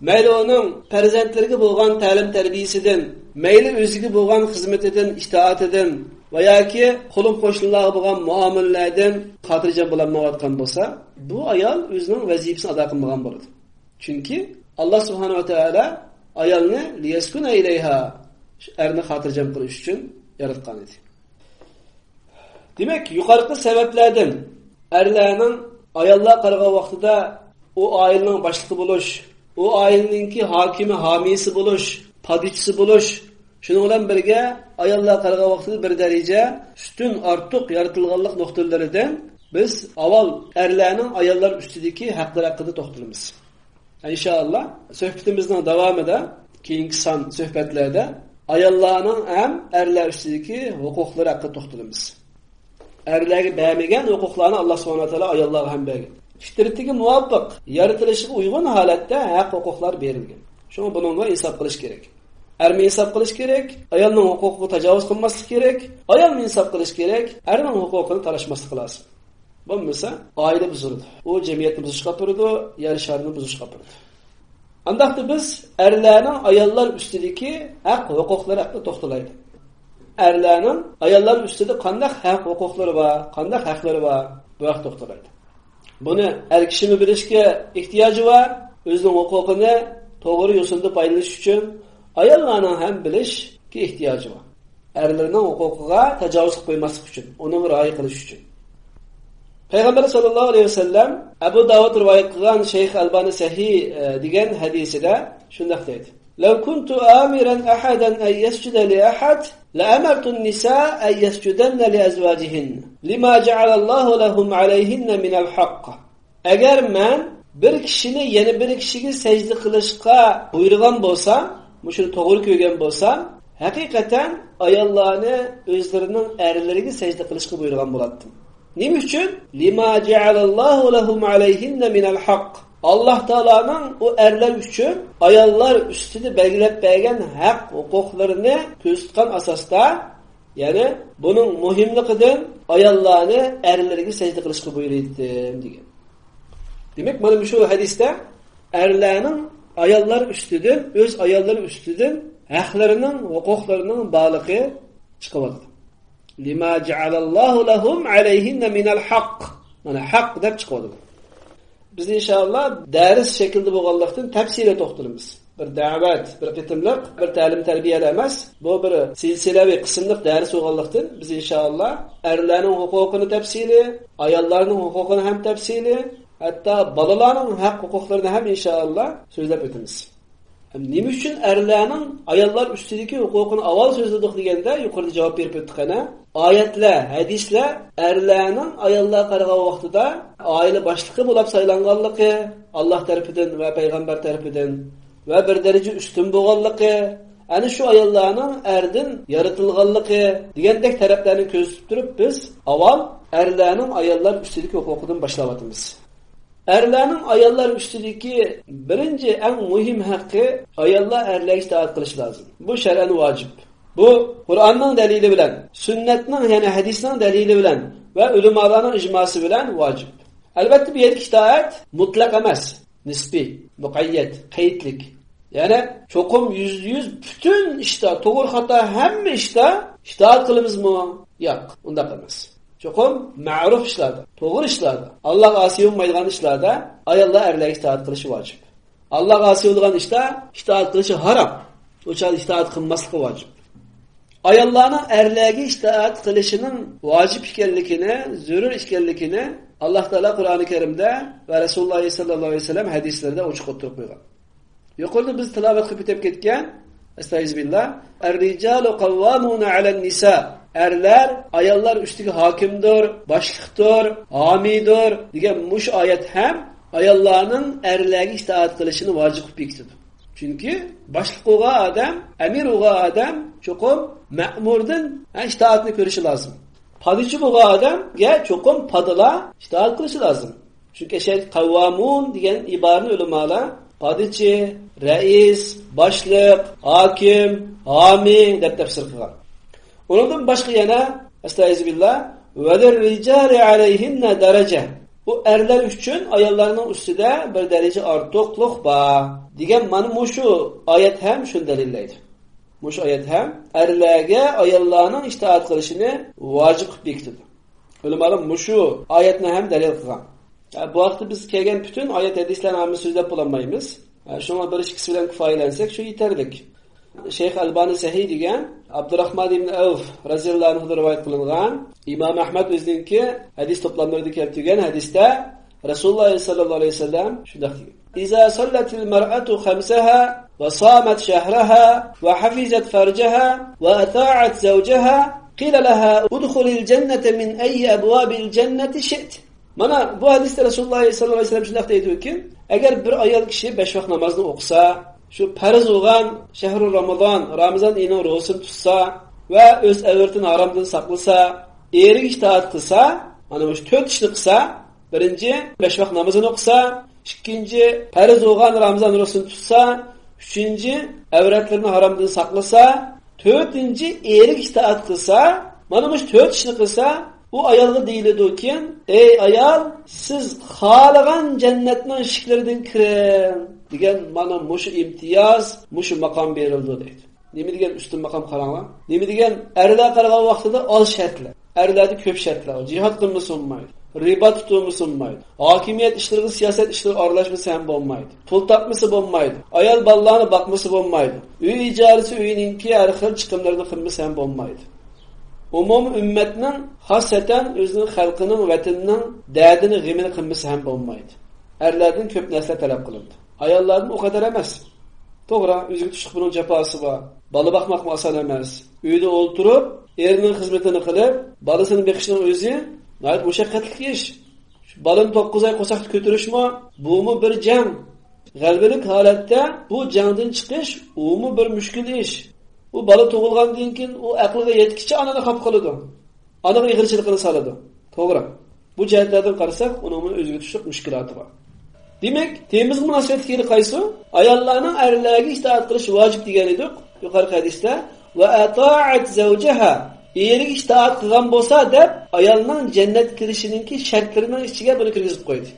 مەيلى ئۇنىڭ پەرزەنتلىرىگە بولغان تەلىم-تەربىيەسىدىن، مەيلى ئۆزىگە بولغان خىزمىتىدىن، ئىتائىتىدىن ۋە ياكى قولۇم-قوشنىلارغا بولغان مۇئامىلىلەردىن خاتىرجەم بولالمايۋاتقان بولسا، بۇ ئايال ئۆزىنىڭ ۋەزىپىسىنى ئادا قىلمىغان بولىدۇ. چۈنكى ئاللاھ سۇبھانەھۇ ۋە تائالا ئايالنى لىيەسكۇنە ئىلەيھا، ئەرنى خاتىرجەم قىلىش ئۈچۈن ياراتقان ئىدى. دېمەك، يۇقىرىقى سەۋەبلەردىن، ئەرلەرنىڭ ئاياللار قارىغان ۋاقتىدا ئۇ ئائىلىنىڭ باشلىقى بولۇش، ئۇ ئائىلىنىڭكى ھاكىمى، ھامىيسى بولۇش، پادىچىسى بولۇش، شۇنىڭ بىلەن بىرگە ئاياللار قارىغان ۋاقتىدا بىر دەرىجە ئۈستۈن، ئارتۇق يارىتىلغانلىق نۇقتىلىرىدىن بىز ئاۋۋال ئەرلەرنىڭ ئاياللار ئۈستىدىكى ھەقلىرى ھەققىدە توختىلىمىز. ئىنشائاللا، سۆھبىتىمىزنىڭ داۋامىدا، كېيىنكى سان سۆھبەتلەردە ئاياللارنىڭ ھەم ئەرلەر ئۈستىدىكى ھوقۇقلىرى ھەققىدە توختىلىمىز. ئەرلەرگە بەرمىگەن ھوقۇقلارنى ئاللاھ سۇبھانەھۇ ۋە تائالا ئاياللارغا ھەم بەرگەن. فىترىتىگە مۇۋاپىق، يارىتىلىشىغا ئۇيغۇن ھالەتتە ھەق ھوقۇقلار بېرىلگەن. شۇڭا بۇنىڭغا ئىنساپ قىلىش كېرەك. ئەرمۇ ئىنساپ قىلىش كېرەك، ئايالنىڭ ھوقۇقىغا تاجاۋۇز قىلماسلىق كېرەك، ئايالمۇ ئىنساپ قىلىش كېرەك، ئەرنىڭ ھوقۇقىنى تالاشماسلىق لازىم. بولمىسا، ئائىلە بۇزۇلىدۇ. ئۇ جەمئىيەتنى بۇزۇشقا ئاپىرىدۇ، يەر شارىنى بۇزۇشقا ئاپىرىدۇ. ئانداقتا بىز ئەرلەرنىڭ ئاياللار ئۈستىدىكى ھەق ھوقۇقلىرى ھەققىدە توختىلايلى. ئەرلەرنىڭ ئاياللار ئۈستىدە قانداق ھەق ھوقۇقلىرى بار، قانداق ھەقلىرى بار، بۇ ھەقتە توختىلايلى. بۇنى ئەر كىشىمۇ بىلىشكە ئېھتىياجى بار، ئۆزىنىڭ ھوقۇقىنى توغرا يوسۇندا پايدىلىنىش ئۈچۈن ئاياللارنىڭ ھەم بىلىشكە ئېھتىياجى بار. ئەرلىرىنىڭ ھوقۇقىغا تاجاۋۇز قىلىپ قويماسلىق ئۈچۈن، ئۇنىڭغا رىئايە قىلىش ئۈچۈن. پەيغەمبەر ساللاللاھۇ ئەلەيھى ۋەسەللەم ئەبۇ داۋۇد رىۋايەت قىلغان، شەيخ ئەلبانى سەھىھ، ئە، دېگەن ھەدىسىدە شۇنداق دەيدۇ: لو كنت آمرا أحدا أن يسجد لأحد لأمرت النساء أن يسجدن لأزواجهن لما جعل الله لهم عليهن من الحق. ئەگەر مەن بىر كىشىنى يەنە بىر كىشىگە سەجدە قىلىشقا بۇيرۇغان بولسام، مۇشۇنى توغرا كۆرگەن بولسام، ھەقىقەتەن ئاياللارنى ئۆزلىرىنىڭ ئەرلىرىگە سەجدە قىلىشقا بۇيرۇغان بولاتتىم. نېمە ئۈچۈن؟ لما جعل الله لهم عليهن من الحق. ئاللاھ تائالانىڭ ئۇ ئەرلەر ئۈچۈن ئاياللار ئۈستىدە بەلگىلەپ بەرگەن ھەق ھوقۇقلىرىنى كۆزىتىپ تۇتقان ئاساستا، يەنى بۇنىڭ مۇھىملىقىدىن ئاياللارنى ئەرلىرىگە سەجدە قىلىشقا بۇيرۇيتتىم دېگەن. دېمەك، مانا مۇشۇ ھەدىستە ئەرلەرنىڭ ئاياللار ئۈستىدىن، ئۆز ئاياللىرى ئۈستىدىن ھەقلىرىنىڭ، ھوقۇقلىرىنىڭ بارلىقى چىقىۋاتىدۇ. لما جعل الله لهم عليهن من الحق. مانا ھەق دەپ چىقىۋاتىدۇ. بىز ئىنشائاللا دەرس شەكلىدە بولغانلىقتىن تەپسىلىي توختىلىمىز. بىر دەۋەت، بىر قېتىملىق، بىر تەلىم-تەربىيەلا ئەمەس، بۇ بىر سىلسىلەۋى قىسىملىق دەرس بولغانلىقتىن، بىز ئىنشائاللا ئەرلەرنىڭ ھوقۇقىنى تەپسىلىي، ئاياللارنىڭ ھوقۇقىنى ھەم تەپسىلىي، ھەتتا بالىلارنىڭ ھەق ھوقۇقلىرىنى ھەم ئىنشائاللا سۆزلەپ ئۆتىمىز. نېمە ئۈچۈن ئەرلەرنىڭ ئاياللار ئۈستىدىكى ھوقۇقىنى ئاۋۋال سۆزلىدۇق دېگەندە، يۇقىرىدا جاۋاب بېرىپ ئۆتتۇق ئەنە. ئايەتلەر، ھەدىسلەر ئەرلەرنىڭ ئاياللارغا قارىغان ۋاقتىدا ئائىلە باشلىقى بولۇپ سايلانغانلىقى، ئاللاھ تەرىپىدىن ۋە پەيغەمبەر تەرىپىدىن ۋە بىر دەرىجە ئۈستۈن بولغانلىقى، ئەنە شۇ ئاياللارنىڭ ئەردىن يارىتىلغانلىقى دېگەندەك تەرەپلەرنى كۆرسىتىپ تۇرۇپ، بىز ئاۋۋال ئەرلەرنىڭ ئاياللار ئۈستىدىكى ھوقۇقىدىن باشلاۋاتىمىز. ئەرلەرنىڭ ئاياللار ئۈستىدىكى بىرىنچى، ئەڭ مۇھىم ھەققى، ئاياللار ئەرلەرگە ئىتائەت قىلىشى لازىم. بۇ شەرئەن ۋاجىپ. بۇ قۇرئاننىڭ دەلىلى بىلەن، سۈننەتنىڭ، يەنى ھەدىسنىڭ دەلىلى بىلەن ۋە ئۆلىمالارنىڭ ئىجماسى بىلەن ۋاجىپ. ئەلۋەتتە، بۇ يەردىكى ئىتائەت مۇتلەق ئەمەس، نىسپىي، مۇقەييەت، قەيتلىك. يەنى چوقۇم يۈزدە يۈز پۈتۈن ئىشتا، توغرا خاتا ھەممە ئىشتا ئىتائەت قىلىمىزمۇ؟ ياق، ئۇنداق ئەمەس. چوقۇم مەرۇپ ئىشلاردا، توغرا ئىشلاردا، ئاللاغا ئاسىي بولمايدىغان ئىشلاردا ئاياللار ئەرلەرگە ئىتائەت قىلىشى ۋاجىپ. ئاللاغا ئاسىي بولىدىغان ئىشتا ئىتائەت قىلىشى ھارام. ئۇ چاغدا ئىتائەت قىلماسلىقى ۋاجىپ. ئاياللارنىڭ ئەرلەرگە ئىتائەت قىلىشىنىڭ ۋاجىپ ئىكەنلىكىنى، زۆرۈر ئىكەنلىكىنى ئاللا تائالا قۇرئانى كەرىمدە ۋە رەسۇلۇللاھ سەللەللاھۇ ئەلەيھى ۋەسەللەم ھەدىسلىرىدە ئوچۇق ئوتتۇرىغا قويغان. يۇقىرىدا بىز تىلاۋەت قىلىپ ئۆتۈپ كەتكەن، ئەستەئىزۇبىللا، «الرجال قوامون على النساء»، ئەرلەر ئاياللار ئۈستىگە ھاكىمدۇر، باشلىقتۇر، ھامىيدۇر دېگەن مۇشۇ ئايەت ھەم ئاياللارنىڭ ئەرلەرگە ئىتائەت قىلىشىنى ۋاجىپ قىلىپ بېكىتىدۇ. چۈنكى باشلىق بولغان ئادەم، ئەمىر بولغان ئادەم چوقۇم مەمۇردىن، ھە، ئىتائەتنى كۆرۈشى لازىم. پادىچى بولغان ئادەمگە چوقۇم پادىلا ئىتائەت قىلىشى لازىم. چۈنكى ئەشەددى قەۋۋامۇن دېگەن ئىبارىنى ئۆلىمالار پادىچى، رەئىس، باشلىق، ھاكىم، ھامىي دەپ تەپسىر قىلغان. ئۇنىڭدىن باشقا يەنە، ئەستەئىزۇبىللا، «ۋەلىررىجالى ئەلەيھىننە دەرەجە»، ئۇ ئەرلەر ئۈچۈن ئاياللارنىڭ ئۈستىدە بىر دەرىجە ئارتۇقلۇق بار دېگەن مانا مۇشۇ ئايەت ھەم شۇنى دەلىللەيدۇ. مۇشۇ ئايەت ھەم ئەرلەرگە ئاياللارنىڭ ئىتائەت قىلىشىنى ۋاجىپ قىلىپ بېكىتىدۇ. ئۆلىمالار مۇشۇ ئايەتنى ھەم دەلىل قىلغان. ھە، بۇ ھەقتە بىز كەلگەن پۈتۈن ئايەت ھەدىسلەرنى ھەممىسىنى سۆزلەپ بولالمايمىز. ھە، شۇڭا بىر ئىككىسى بىلەن كۇپايىلەنسەك شۇ يېتەرلىك. شەيخ ئەلبانى سەھىھ دېگەن ئابدۇراخمان ئىبن ئەۋف رەزىياللاھۇ ئەنھۇدىن رىۋايەت قىلىنغان، ئىمام ئەھمەد ئۆزىنىڭكى ھەدىس توپلاملىرىدا كەلتۈرگەن ھەدىستە رەسۇلۇللاھ سەللەللاھۇ ئەلەيھى ۋەسەللەم شۇنداق دېگەن: «إذا صلت المرأة خمسها وصامت شهرها وحفظت فرجها وأطاعت زوجها قيل لها ادخلي الجنة من أي أبواب الجنة شئت.» مانا بۇ ھەدىستە رەسۇلۇللاھ سەللەللاھۇ ئەلەيھى ۋەسەللەم شۇنداق دەيدۇكى، ئەگەر بىر ئايال كىشى بەش ۋاق نامازنى ئوقۇسا، شۇ پەرز بولغان شەھرۇ رامىزان، رامىزان ئېيىنىڭ روزىسىنى تۇتسا ۋە ئۆز ئەۋرىتىنى ھارامدىن ساقلىسا، ئېرىگە ئىتائەت قىلسا، مانا مۇشۇ تۆت ئىشنى قىلسا، بىرىنچى، بەش ۋاق نامىزىنى ئوقۇسا، ئىككىنچى، پەرز بولغان رامىزان روزىسىنى تۇتسا، ئۈچىنچى، ئەۋرەتلىرىنى ھارامدىن ساقلىسا، تۆتىنچى، ئېرىگە ئىتائەت قىلسا، مانا مۇشۇ تۆت ئىشنى قىلسا، ئۇ ئايالغا دېيىلىدۇكى، «ئەي ئايال، سىز خالىغان جەننەتنىڭ ئىشىكلىرىدىن كىرىڭ» دېگەن مانا مۇشۇ ئىمتىياز، مۇشۇ ماقام بېرىلىدۇ دەيدۇ. نېمە دېگەن ئۈستۈن ماقام قاراڭلار. نېمە دېگەن ئەرلەرگە قارىغان ۋاقتىدا ئاز شەرتلەر. ئەرلەردە كۆپ شەرتلەر بار. جىھاد قىلمىسا بولمايدۇ. رىبا تۇتۇلمىسا بولمايدۇ. ھاكىمىيەت ئىشلىرىغا، سىياسەت ئىشلىرىغا ئارىلاشمىسا ھەم بولمايدۇ. پۇل تاپمىسا بولمايدۇ. ئايال بالىلارنى باقمىسا بولمايدۇ. ئۆي ئىجارىسى، ئۆينىڭكى ھەر خىل چىقىملىرىنى قىلمىسا ھەم بولمايدۇ. ئومۇمىي ئۈممەتنىڭ، خاسسەتەن ئۆزىنىڭ خەلقىنىڭ، ۋەتىنىنىڭ دەردىنى، غېمىنى قىلمىسا ھەم بولمايدۇ. ئەرلەردىن كۆپ نەرسىلەر تەلەپ قىلىنىدۇ. ئاياللاردىن ئۇ قەدەر ئەمەس. توغرا، ئۆزىگە تۇشلۇق بۇنىڭ جاپاسى بار. بالا باقماقمۇ ئاسان ئەمەس. ئۆيدە ئولتۇرۇپ، ئېرىنىڭ خىزمىتىنى قىلىپ، بالىسىنى بېقىشنىڭ ئۆزى ناھايىتى مۇشەققەتلىك ئىش. شۇ بالىنى توققۇز ئاي قورساقتا كۆتۈرۈشمۇ، بۇمۇ بىر جەڭ. غەلىبىلىك ھالەتتە بۇ جەڭدىن چىقىش، ئۇمۇ بىر مۈشكۈل ئىش. ئۇ بالا تۇغۇلغاندىن كېيىن ئۇ ئەقلىگە يەتكىچە ئانىنى خاپا قىلىدۇ. ئانىغا ئېغىرچىلىقىنى سالىدۇ. توغرا. بۇ جەھەتلەردىن قارىساق، ئۇنىڭمۇ ئۆزىگە تۇشلۇق مۈشكۈلاتى بار. دېمەك، تېمىمىزغا مۇناسىۋەتلىك يېرى قايسى؟ ئاياللارنىڭ ئەرلەرگە ئىتائەت قىلىشى ۋاجىپ دېگەن ئىدۇق يۇقىرىقى ھەدىستە. «ۋە ئەتائەت زەۋجەھا»، ئېرىگە ئىتائەت قىلغان بولسا دەپ، ئايالنىڭ جەننەتكە كىرىشىنىڭكى شەرتلىرىنىڭ ئىچىگە بۇنى كىرگۈزۈپ قويدى.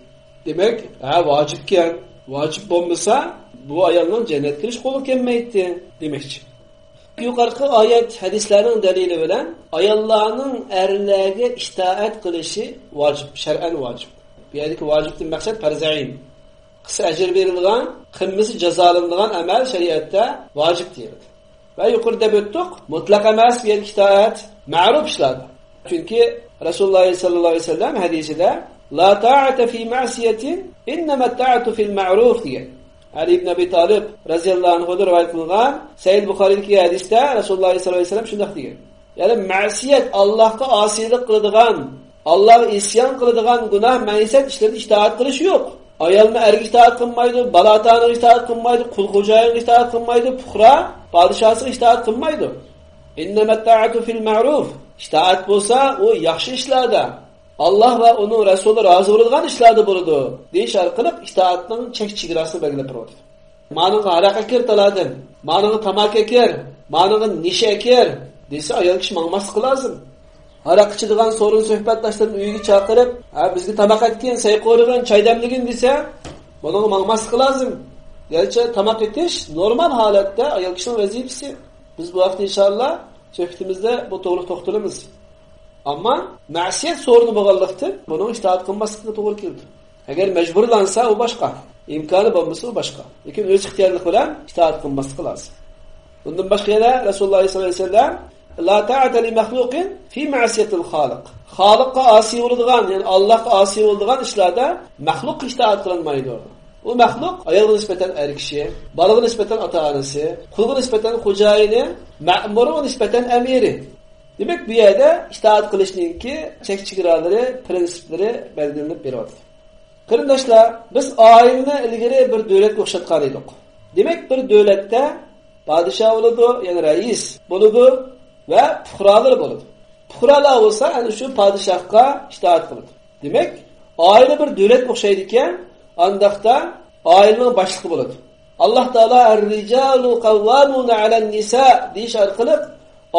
دېمەك، ھە، ۋاجىپكەن. ۋاجىپ بولمىسا، بۇ ئايالنىڭ جەننەتكە كىرىش قولغا كەلمەيتتى دېمەكچى. يۇقىرىقى ئايەت، ھەدىسلەرنىڭ دەلىلى بىلەن ئاياللارنىڭ ئەرلەرگە ئىتائەت قىلىشى ۋاجىپ، شەرئەن ۋاجىپ. بۇ يەردىكى ۋاجىپتىن مەقسەت پەرزەين. قىلسا ئەجىر بېرىلىدىغان، قىلمىسا جازالىنىدىغان ئەمەل شەرىئەتتە ۋاجىپ دېيىلدى. ۋە يۇقىرىدا دەپ ئۆتتۇق، مۇتلەق ئەمەس بۇ يەردىكى ئىتائەت، مەرۇپ ئىشلاردا. چۈنكى رەسۇلۇللاھ سەللەللاھۇ ئەلەيھى ۋەسەللەم ھەدىسىدە، «لا تائەتە فى مەسىيەتىن، ئىننەمەت تائەتۇ فىل مەرۇف» دېگەن. ئەلى ئىبن ئەبى تالىب رەزىياللاھۇ ئەنھۇدىن رىۋايەت قىلىنغان سەھىھ بۇخارىدىكى ھەدىستە رەسۇلۇللاھ سەللەللاھۇ ئەلەيھى ۋەسەللەم شۇنداق دېگەن. يەنى مەسىيەت، ئاللاھقا ئاسىيلىق قىلىدىغان، ئاللاھقا ئىسيان قىلىدىغان گۇناھ، مەسىيەت ئىشلىرىدا ئىتائەت قىلىش يوق. ئايالمۇ ئەرگە ئىتائەت قىلمايدۇ، بالا ئاتا-ئانىغا ئىتائەت قىلمايدۇ، قۇل خوجايىنغا ئىتائەت قىلمايدۇ، پۇقرا پادىشاسىغا ئىتائەت قىلمايدۇ. ئىننەمەت تائەتۇ فىل مەرۇف. ئىتائەت بولسا، ئۇ ياخشى ئىشلاردا، ئاللاھ ۋە ئۇنىڭ رەسۇلى رازى بولىدىغان ئىشلاردا بولىدۇ، دېيىش ئارقىلىق ئىتائەتنىڭ چەك-چېگراسىنى بەلگىلەپ بېرىۋاتىدۇ. مانىڭغا ھاراق ئەكىر تالادىن، مانىڭغا تاماكا ئەكىر، مانىڭغا نېشە ئەكىر دېسە، ئايال كىشى ماڭماسلىقى لازىم. ھاراق ئىچىدىغان سورۇن سۆھبەتداشلىرىنى ئۆيىگە چاقىرىپ، ھە، بىزگە تاماق ئەتكىن، سەي قورۇغىن، چاي دەملىگىن دېسە، بۇنىڭغا ماڭماسلىقى لازىم. گەرچە تاماق ئېتىش نورمال ھالەتتە ئايال كىشىنىڭ ۋەزىپىسى. بىز بۇ ھەقتە ئىنشائاللا سۆھبىتىمىزدە بۇ توغرىلىق توختىلىمىز. ئەمما مەسىيەت سورۇنى بولغانلىقتىن، بۇنىڭ ئىتائەت قىلماسلىقىغا توغرا كېلىدۇ. ئەگەر مەجبۇرلانسا، ئۇ باشقا. ئىمكانى بولمىسا، ئۇ باشقا. لېكىن ئۆز ئىختىيارلىقى بىلەن ئىتائەت قىلماسلىقى لازىم. بۇندىن باشقا يەنە رەسۇلۇللاھ سەللەللاھۇ ئەلەيھى ۋەسەللەم، لا تائەتە لىمەخلۇقىن فى مەسىيەتىل خالىق. خالىققا ئاسىي بولىدىغان، يەنى ئاللاھقا ئاسىي بولىدىغان ئىشلاردا مەخلۇققا ئىتائەت قىلىنمايدۇ. ئۇ مەخلۇق ئايالغا نىسبەتەن ئەر كىشى، بالىغا نىسبەتەن ئاتا-ئانىسى، قۇلغا نىسبەتەن خوجايىنى، مەمۇرغا نىسبەتەن ئەمىرى. دېمەك، بۇ يەردە ئىتائەت قىلىشنىڭكى چەك-چېگرالىرى، پىرىنسىپلىرى بەلگىلىنىپ بېرىۋاتىدۇ. قېرىنداشلار، بىز ئائىلىنى ئىلگىرى بىر دۆلەتكە ئوخشاتقان ئىدۇق. دېمەك، بىر دۆلەتتە پادىشاھ بولىدۇ، يەنى رەئىس بولىدۇ ۋە پۇقرالىرى بولىدۇ. پۇقرالار بولسا ئەنە شۇ پادىشاھقا ئىتائەت قىلىدۇ. دېمەك، ئائىلە بىر دۆلەتكە ئوخشايدىكەن، ئانداقتا ئائىلىنىڭ باشلىقى بولىدۇ. ئاللاھ تائالا «ئەر-رىجالۇ قەۋۋامۇنە ئەلەن-نىسا» دېيىش ئارقىلىق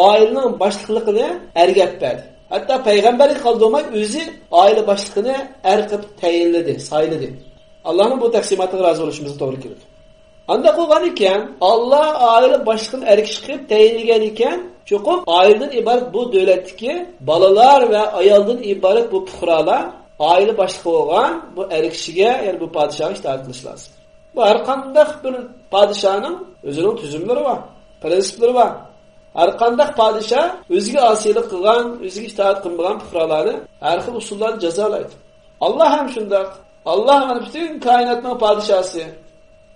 ئائىلىنىڭ باشلىقلىقىنى ئەرگە ئېلىپ بەردى. ھەتتا پەيغەمبەرگە قالدۇرماي ئۆزى ئائىلە باشلىقىنى ئەر قىلىپ تەيىنلىدى، سايلىدى. ئاللاھنىڭ بۇ تەقسىماتىغا رازى بولۇشىمىزغا توغرا كېلىدۇ. ئانداق بولغان ئىكەن، ئاللاھ ئائىلە باشلىقىنى ئەر كىشى قىلىپ تەيىنلىگەن ئىكەن، چوقۇم ئائىلىدىن ئىبارەت بۇ دۆلەتتىكى بالىلار ۋە ئايالدىن ئىبارەت بۇ پۇقرالار ئائىلە باشلىقى بولغان بۇ ئەر كىشىگە، يەنى بۇ پادىشاھقا ئىتائەت قىلىشى لازىم. بۇ ھەر قانداق بىر پادىشاھنىڭ ئۆزىنىڭ تۈزۈملىرى بار، پىرىنسىپلىرى بار. ھەر قانداق پادىشاھ ئۆزىگە ئاسىيلىق قىلغان، ئۆزىگە ئىتائەت قىلمىغان پۇقرالارنى ھەر خىل ئۇسۇللاردا جازالايدۇ. ئاللاھ ھەم شۇنداق. ئاللاھ مانا پۈتۈن كائىناتنىڭ پادىشاھسى،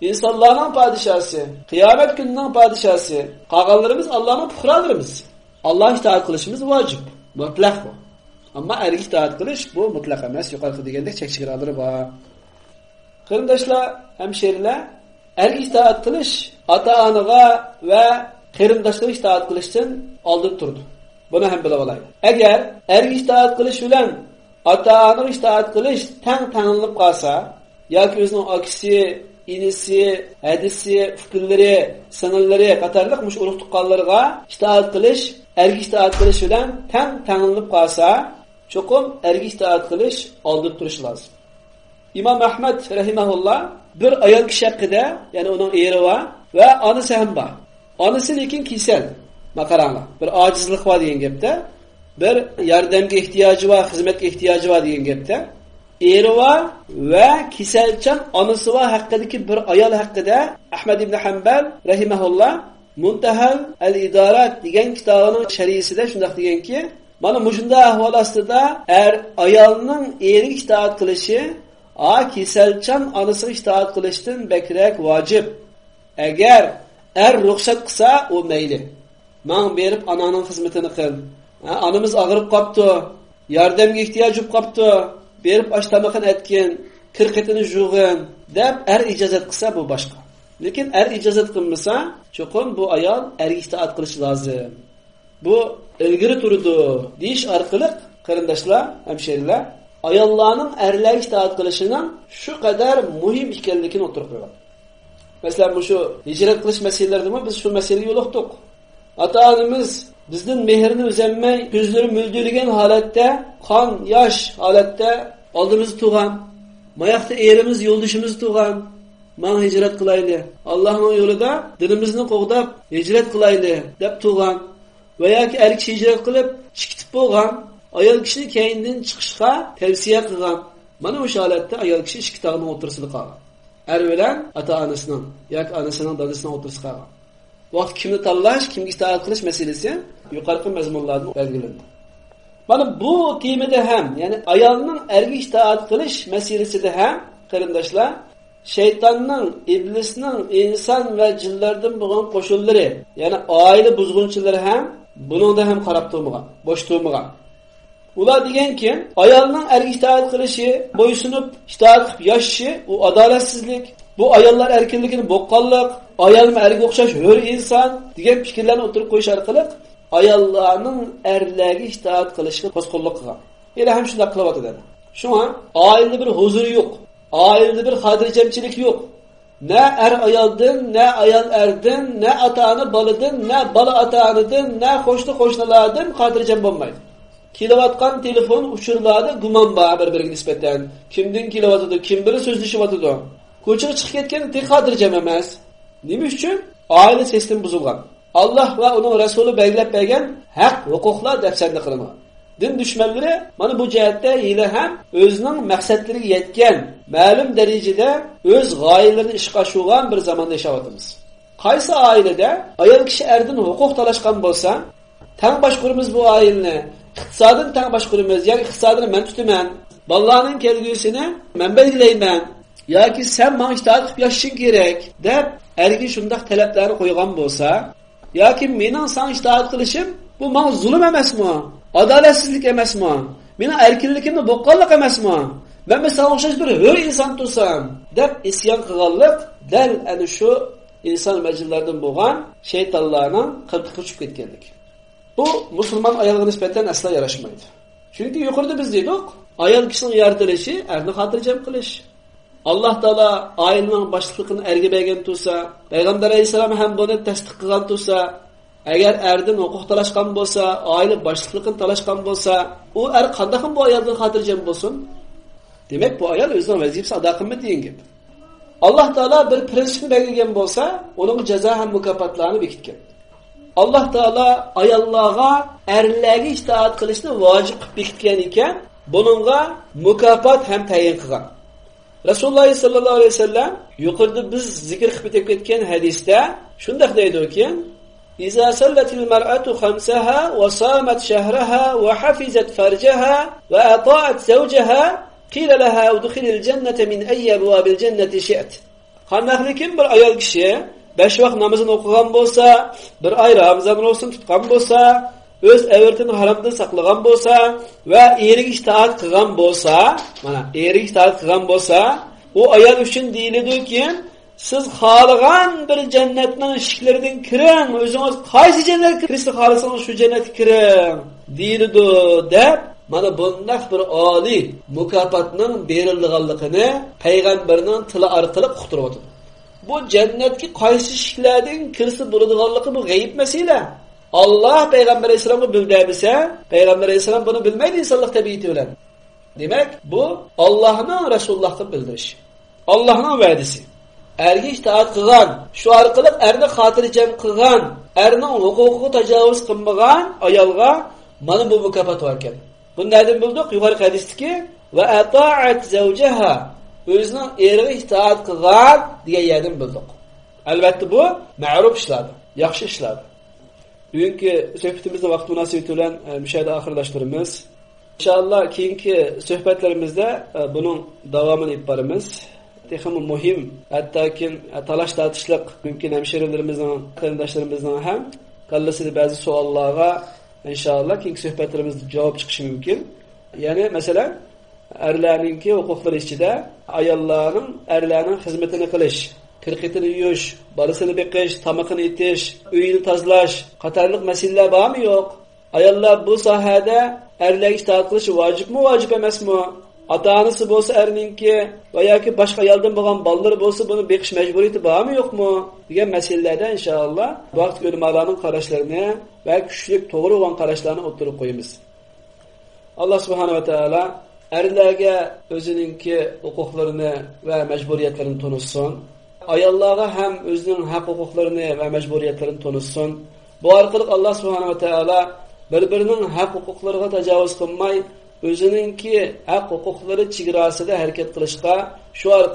ئىنسانلارنىڭ پادىشاھسى، قىيامەت كۈنىنىڭ پادىشاھسى. قالغانلىرىمىز ئاللاھنىڭ پۇقرالىرىمىز. ئاللاھقا ئىتائەت قىلىشىمىز ۋاجىپ، مۇتلەق بۇ. ئەمما ئەرگە ئىتائەت قىلىش بۇ مۇتلەق ئەمەس، يۇقىرىقى دېگەندەك چەك-چېگرالىرى بار. قېرىنداشلار، ھەمشىرىلەر، ئەرگە ئىتائەت قىلىش ئاتا-ئانىغا ۋە قېرىنداشلارغا ئىتائەت قىلىشتىن ئالدىدا تۇرىدۇ. بۇنى ھەم بىلىۋالايلى. ئەگەر ئەرگە ئىتائەت قىلىش بىلەن ئاتا-ئانىغا ئىتائەت قىلىش تەڭ تەڭلىنىپ قالسا، ياكى ئۆزىنىڭ ئاكىسى، ئىنىسى، ھەدىسى، ئۇكىلىرى، سىڭىللىرى قاتارلىق مۇشۇ ئۇرۇق-تۇغقانلىرىغا ئىتائەت قىلىش ئەرگە ئىتائەت قىلىش بىلەن تەڭ تەڭلىنىپ قالسا، چوقۇم ئەرگە ئىتائەت قىلىش ئالدىدا تۇرۇشى لازىم. ئىمام ئەھمەد رەھىمەھۇللا بىر ئايال كىشى ھەققىدە، يەنى ئۇنىڭ ئېرى بار ۋە ئانىسى ھەم بار. ئانىسى لېكىن كېسەل. ما قاراڭلار، بىر ئاجىزلىق بار دېگەن گەپتە، بىر ياردەمگە ئېھتىياجى بار، خىزمەتكە ئېھتىياجى بار دېگەن گەپتە. ئېرى بار ۋە كېسەلچان ئانىسى بار ھەققىدىكى بىر ئايال ھەققىدە ئەھمەد ئىبنى ھەمبەل رەھىمەھۇللا مۇنتەھەل ئەل ئىدارات دېگەن كىتابىنىڭ شەرھىسىدە شۇنداق دېگەنكى، مانا مۇشۇنداق ئەھۋال ئاستىدا ئەر ئايالنىڭ ئېرىگە ئىتائەت قىلىشى، ئا، كېسەلچان ئانىسىغا ئىتائەت قىلىشتىن بەكرەك ۋاجىپ. ئەگەر ئەر رۇخسەت قىلسا، ئۇ مەيلى. ماڭ بېرىپ ئاناڭنىڭ خىزمىتىنى قىل. ھە، ئانىمىز ئاغرىپ قاپتۇ، ياردەمگە ئېھتىياجى بولۇپ قاپتۇ، بېرىپ ئاش تامىقىنى ئەتكىن، كىر قېتىنى جۇغىن، دەپ ئەر ئىجازەت قىلسا، بۇ باشقا. لېكىن ئەر ئىجازەت قىلمىسا، چوقۇم بۇ ئايال ئەرگە ئىتائەت قىلىشى لازىم. بۇ ئىلگىرى تۇرىدۇ دېيىش ئارقىلىق، قېرىنداشلار، ھەمشىرىلەر، ئاياللارنىڭ ئەرلەرگە ئىتائەت قىلىشىنىڭ شۇ قەدەر مۇھىم ئىكەنلىكىنى ئوتتۇرىغا قويغان. مەسىلەن، مۇشۇ ھىجرەت قىلىش مەسىلىلىرىدىمۇ بىز شۇ مەسىلىگە يولۇقتۇق. ئاتا-ئانىمىز بىزدىن مېھرىنى ئۈزەلمەي، كۆزلىرى مۆلدۈرلىگەن ھالەتتە، قان، ياش ھالەتتە ئالدىمىزدا تۇرغان. ماياقتا ئېرىمىز، يولدىشىمىز تۇرغان. ماڭ ھىجرەت قىلايلى. ئاللاھنىڭ يولىدا دىنىمىزنى قوغداپ ھىجرەت قىلايلى، دەپ تۇرغان. ۋە ياكى ئەر كىشى ھىجرەت قىلىپ چىقىپ بولغان، ئايال كىشىنى كەينىدىن چىقىشقا تەۋسىيە قىلغان. مانا ئۇ ھالەتتە ئايال كىشى ئىككى تاغنىڭ ئوتتۇرىسىدا قالغان. ئەر بىلەن ئاتا-ئانىسىنىڭ ياكى ئانىسىنىڭ، دادىسىنىڭ ئوتتۇرىسىدا قالغان. بۇ ۋاقىتتا كىمنى تاللاش، كىمگە ئىتائەت قىلىش مەسىلىسى يۇقىرىقى مەزمۇنلاردىن بەلگىلىنىدۇ. مانا بۇ تېمىدا ھەم، يەنى ئايالنىڭ ئەرگە ئىتائەت قىلىش مەسىلىسىدە ھەم، قېرىنداشلار، شەيتاننىڭ، ئىبلىسنىڭ ئىنسان ۋە جىنلاردىن بولغان قوشۇنلىرى، يەنى ئائىلە بۇزغۇنچىلىرى ھەم بۇنىڭدا ھەم قاراپ تۇرمىغان، بوش تۇرمىغان. ئۇلار دېگەنكى، ئايالنىڭ ئەرگە ئىتائەت قىلىشى، بويسۇنۇپ ئىتائەت قىلىپ ياشىشى، ئۇ ئادالەتسىزلىك، بۇ ئاياللار ئەركىنلىكىنى بوغقانلىق، ئايالمۇ ئەرگە ئوخشاش ھۆر ئىنسان دېگەن پىكىرلەرنى ئوتتۇرىغا قويۇش ئارقىلىق ئاياللارنىڭ ئەرلەرگە ئىتائەت قىلىشىغا توسقۇنلۇق قىلغان. ھېلى ھەم شۇنداق قىلىۋاتىدۇ. شۇڭا ئائىلىدە بىر ھۇزۇر يوق، ئائىلىدە بىر خاتىرجەمچىلىك يوق. نە ئەر ئايالدىن، نە ئايال ئەردىن، نە ئاتا-ئانا بالىدىن، نە بالا ئاتا-ئانىدىن، نە قوشنا-قوشنىلاردىن خاتىرجەم بولمايدۇ. كېلىۋاتقان تېلېفون ئۇچۇرلاردا گۇمان بار بىر-بىرىگە نىسبەتەن. كىمدىن كېلىۋاتىدۇ، كىم بىلەن سۆزلىشىۋاتىدۇ. كوچىغا چىقىپ كەتكەندە تېخى خاتىرجەم ئەمەس. نېمە ئۈچۈن؟ ئائىلە سىستېما بۇزۇلغان. ئاللاھ ۋە ئۇنىڭ رەسۇلى بەلگىلەپ بەرگەن ھەق، ھوقۇقلار دەپسەندە قىلىنغان. دىن دۈشمەنلىرى مانا بۇ جەھەتتە ھېلىھەم ئۆزىنىڭ مەقسەتلىرىگە يەتكەن، مەلۇم دەرىجىدە ئۆز غايىلىرىنى ئىشقا ئاشۇرغان بىر زاماندا ياشاۋاتىمىز. قايسى ئائىلىدە ئايال كىشى ئەردىن ھوقۇق تالاشقان بولسا، تەڭ باشقۇرىمىز بۇ ئائىلىنى، ئىقتىسادىنى تەڭ باشقۇرىمىز ياكى ئىقتىسادىنى مەن تۇتىمەن، بالىلارنىڭ كەلگۈسىنى مەن بەلگىلەيمەن ياكى سەن ماڭا ئىتائەت قىلىپ ياشىشىڭ كېرەك دەپ ئەرگە شۇنداق تەلەپلەرنى قويغان بولسا، ياكى مېنىڭ ساڭا ئىتائەت قىلىشىم بۇ ماڭا زۇلۇم ئەمەسمۇ؟ ئادالەتسىزلىك ئەمەسمۇ؟ مېنىڭ ئەركىنلىكىمنى بوغقانلىق ئەمەسمۇ؟ مەنمۇ ساڭا ئوخشاش بىر ھۆر ئىنسان تۇرسام دەپ ئىسيان قىلغانلىق دەل ئەنە شۇ ئىنسان مەجىنلەردىن بولغان شەيتانلارنىڭ قىلىقىغا چۈشۈپ كەتكەنلىك. بۇ مۇسۇلمان ئايالغا نىسبەتەن ئەسلا ياراشمايدۇ. چۈنكى يۇقىرىدا بىز دېدۇق، ئايال كىشىنىڭ يارىتىلىشى ئەرنى خاتىرجەم قىلىش. ئاللاھ تائالا ئائىلىنىڭ باشلىقلىقىنى ئەرگە بەرگەن تۇرسا، پەيغەمبەر ئەلەيھىسسالام ھەم بۇنى تەستىق قىلغان تۇرسا، ئەگەر ئەردىن ھوقۇق تالاشقان بولسا، ئائىلە باشلىقلىقىنى تالاشقان بولسا، ئۇ ئەر قانداقمۇ بۇ ئايالدىن خاتىرجەم بولسۇن؟ دېمەك، بۇ ئايال ئۆزىنىڭ ۋەزىپىسىنى ئادا قىلمىدى دېگەن گەپ. ئاللاھ تائالا بىر پرىنسىپنى بەلگىلىگەن بولسا، ئۇنىڭغا جازا ھەم مۇكاپاتلارنى بېكىتكەن. ئاللاھ تائالا ئاياللارغا ئەرلەرگە ئىتائەت قىلىشنى ۋاجىپ قىلىپ بېكىتكەن ئىكەن، بۇنىڭغا مۇكاپات ھەم تەيىن قىلغان. رەسۇلۇللاھ سەللەللاھۇ ئەلەيھى ۋەسەللەم يۇقىرىدا بىز زىكىر قىلىپ ئۆتۈپ كەتكەن ھەدىستە شۇنداق دەيدۇكى، إذا صلت المرأة خمسها وصامت شهرها وحفظت فرجها وأطاعت زوجها قيل لها ادخلي الجنة من أي أبواب الجنة شئت. قانداقلىكىن بىر ئايال كىشى بەش ۋاق نامىزىنى ئوقۇغان بولسا، بىر ئاي رامىزان روزىسىنى تۇتقان بولسا، ئۆز ئەۋرىتىنى ھارامدىن ساقلىغان بولسا ۋە ئېرىگە ئىتائەت قىلغان بولسا، مانا، ئېرىگە ئىتائەت قىلغان بولسا، ئۇ ئايال ئۈچۈن دېيىلىدۇكى، سىز خالىغان بىر جەننەتنىڭ ئىشىكلىرىدىن كىرىڭ، ئۆزىڭىز قايسى جەننەتكە كىرىشنى خالىسىڭىز، شۇ جەننەتكە كىرىڭ، دېيىلىدۇ، دەپ، مانا بۇنداق بىر ئالىي مۇكاپاتنىڭ بېرىلىدىغانلىقىنى پەيغەمبەرنىڭ تىلى ئارقىلىق ئۇقتۇرۇۋاتىدۇ. بۇ جەننەتكە قايسى ئىشىكلەردىن كىرسە بولىدىغانلىقى بۇ غەيىب مەسىلە. ئاللاھ پەيغەمبەر ئەلەيھىسسالامغا بىلدۈرمىسە، پەيغەمبەر ئەلەيھىسسالام بۇنى بىلمەيدۇ ئىنسانلىق تەبىئىتى بىلەن. دېمەك، بۇ ئاللاھنىڭ رەسۇلۇللاھقا بىلدۈرۈشى. ئاللاھنىڭ ۋەدىسى. ئەرگە ئىتائەت قىلغان، شۇ ئارقىلىق ئەرنى خاتىرجەم قىلغان، ئەرنىڭ ھوقۇقىغا تاجاۋۇز قىلمىغان ئايالغا مانا بۇ مۇكاپات بار ئىكەن. بۇنى نەدىن بىلدۇق؟ يۇقىرىقى ھەدىستىكى، وأطاعت زوجها، ئۆزىنىڭ ئېرىگە ئىتائەت قىلغان دېگەن يەردىن بىلدۇق. ئەلۋەتتە، بۇ مەرۇپ ئىشلاردىن، ياخشى ئىشلاردىن. بۈگۈنكى سۆھبىتىمىزنى ۋاقىت مۇناسىۋىتى بىلەن، ئە، مۇشۇ يەردە ئاخىرلاشتۇرىمىز. ئىنشائاللا، كېيىنكى سۆھبەتلىرىمىزدە، ئە، بۇنىڭ داۋامىنى ئېلىپ بارىمىز. تېخىمۇ مۇھىم، ھەتتاكى، ئە، تالاش-تارتىشلىق مۇمكىن ھەمشىرىلىرىمىزنىڭ، قېرىنداشلىرىمىزنىڭ ھەم كاللىسىدا بەزى سوئاللارغا، ئىنشائاللا، كېيىنكى سۆھبەتلىرىمىزدە جاۋاب چىقىشى مۇمكىن. يەنى، مەسىلەن، ئەرلەرنىڭكى ھوقۇقلىرى ئىچىدە ئاياللارنىڭ، ئەرلەرنىڭ خىزمىتىنى قىلىش، كىر-قېتىنى يۇيۇش، بالىسىنى بېقىش، تامىقىنى ئېتىش، ئۆيىنى تازىلاش قاتارلىق مەسىلىلەر بارمۇ يوق؟ ئاياللار بۇ ساھەدە ئەرلەرگە ئىتائەت قىلىشى ۋاجىپمۇ، ۋاجىپ ئەمەسمۇ؟ ئاتا-ئانىسى بولسا ئەرنىڭكى ۋە ياكى باشقا ئايالدىن بولغان بالىلىرى بولسا بۇنى بېقىش مەجبۇرىيىتى بارمۇ، يوقمۇ؟ دېگەن مەسىلىلەردە ئىنشائاللا بۇ ھەقتىكى ئۆلىمالارنىڭ قاراشلىرىنى ۋە كۈچلۈك، توغرا بولغان قاراشلارنى ئوتتۇرىغا قويىمىز. ئاللا سۇبھانەھۇ ۋە تائالا ئەرلەرگە ئۆزىنىڭكى ھوقۇقلىرىنى ۋە مەجبۇرىيەتلىرىنى تونۇتسۇن. ئاياللارغا ھەم ئۆزىنىڭ ھەق ھوقۇقلىرىنى ۋە مەجبۇرىيەتلىرىنى تونۇتسۇن. بۇ ئارقىلىق ئاللا سۇبھانەھۇ ۋە تائالا بىر-بىرىنىڭ ھەق ھوقۇقلىرىغا تاجاۋۇز قىلماي، ئۆزىنىڭكى ھەق ھوقۇقلىرى چېگراسىدا ھەرىكەت قىلىشقا، شۇ ئارقىلىق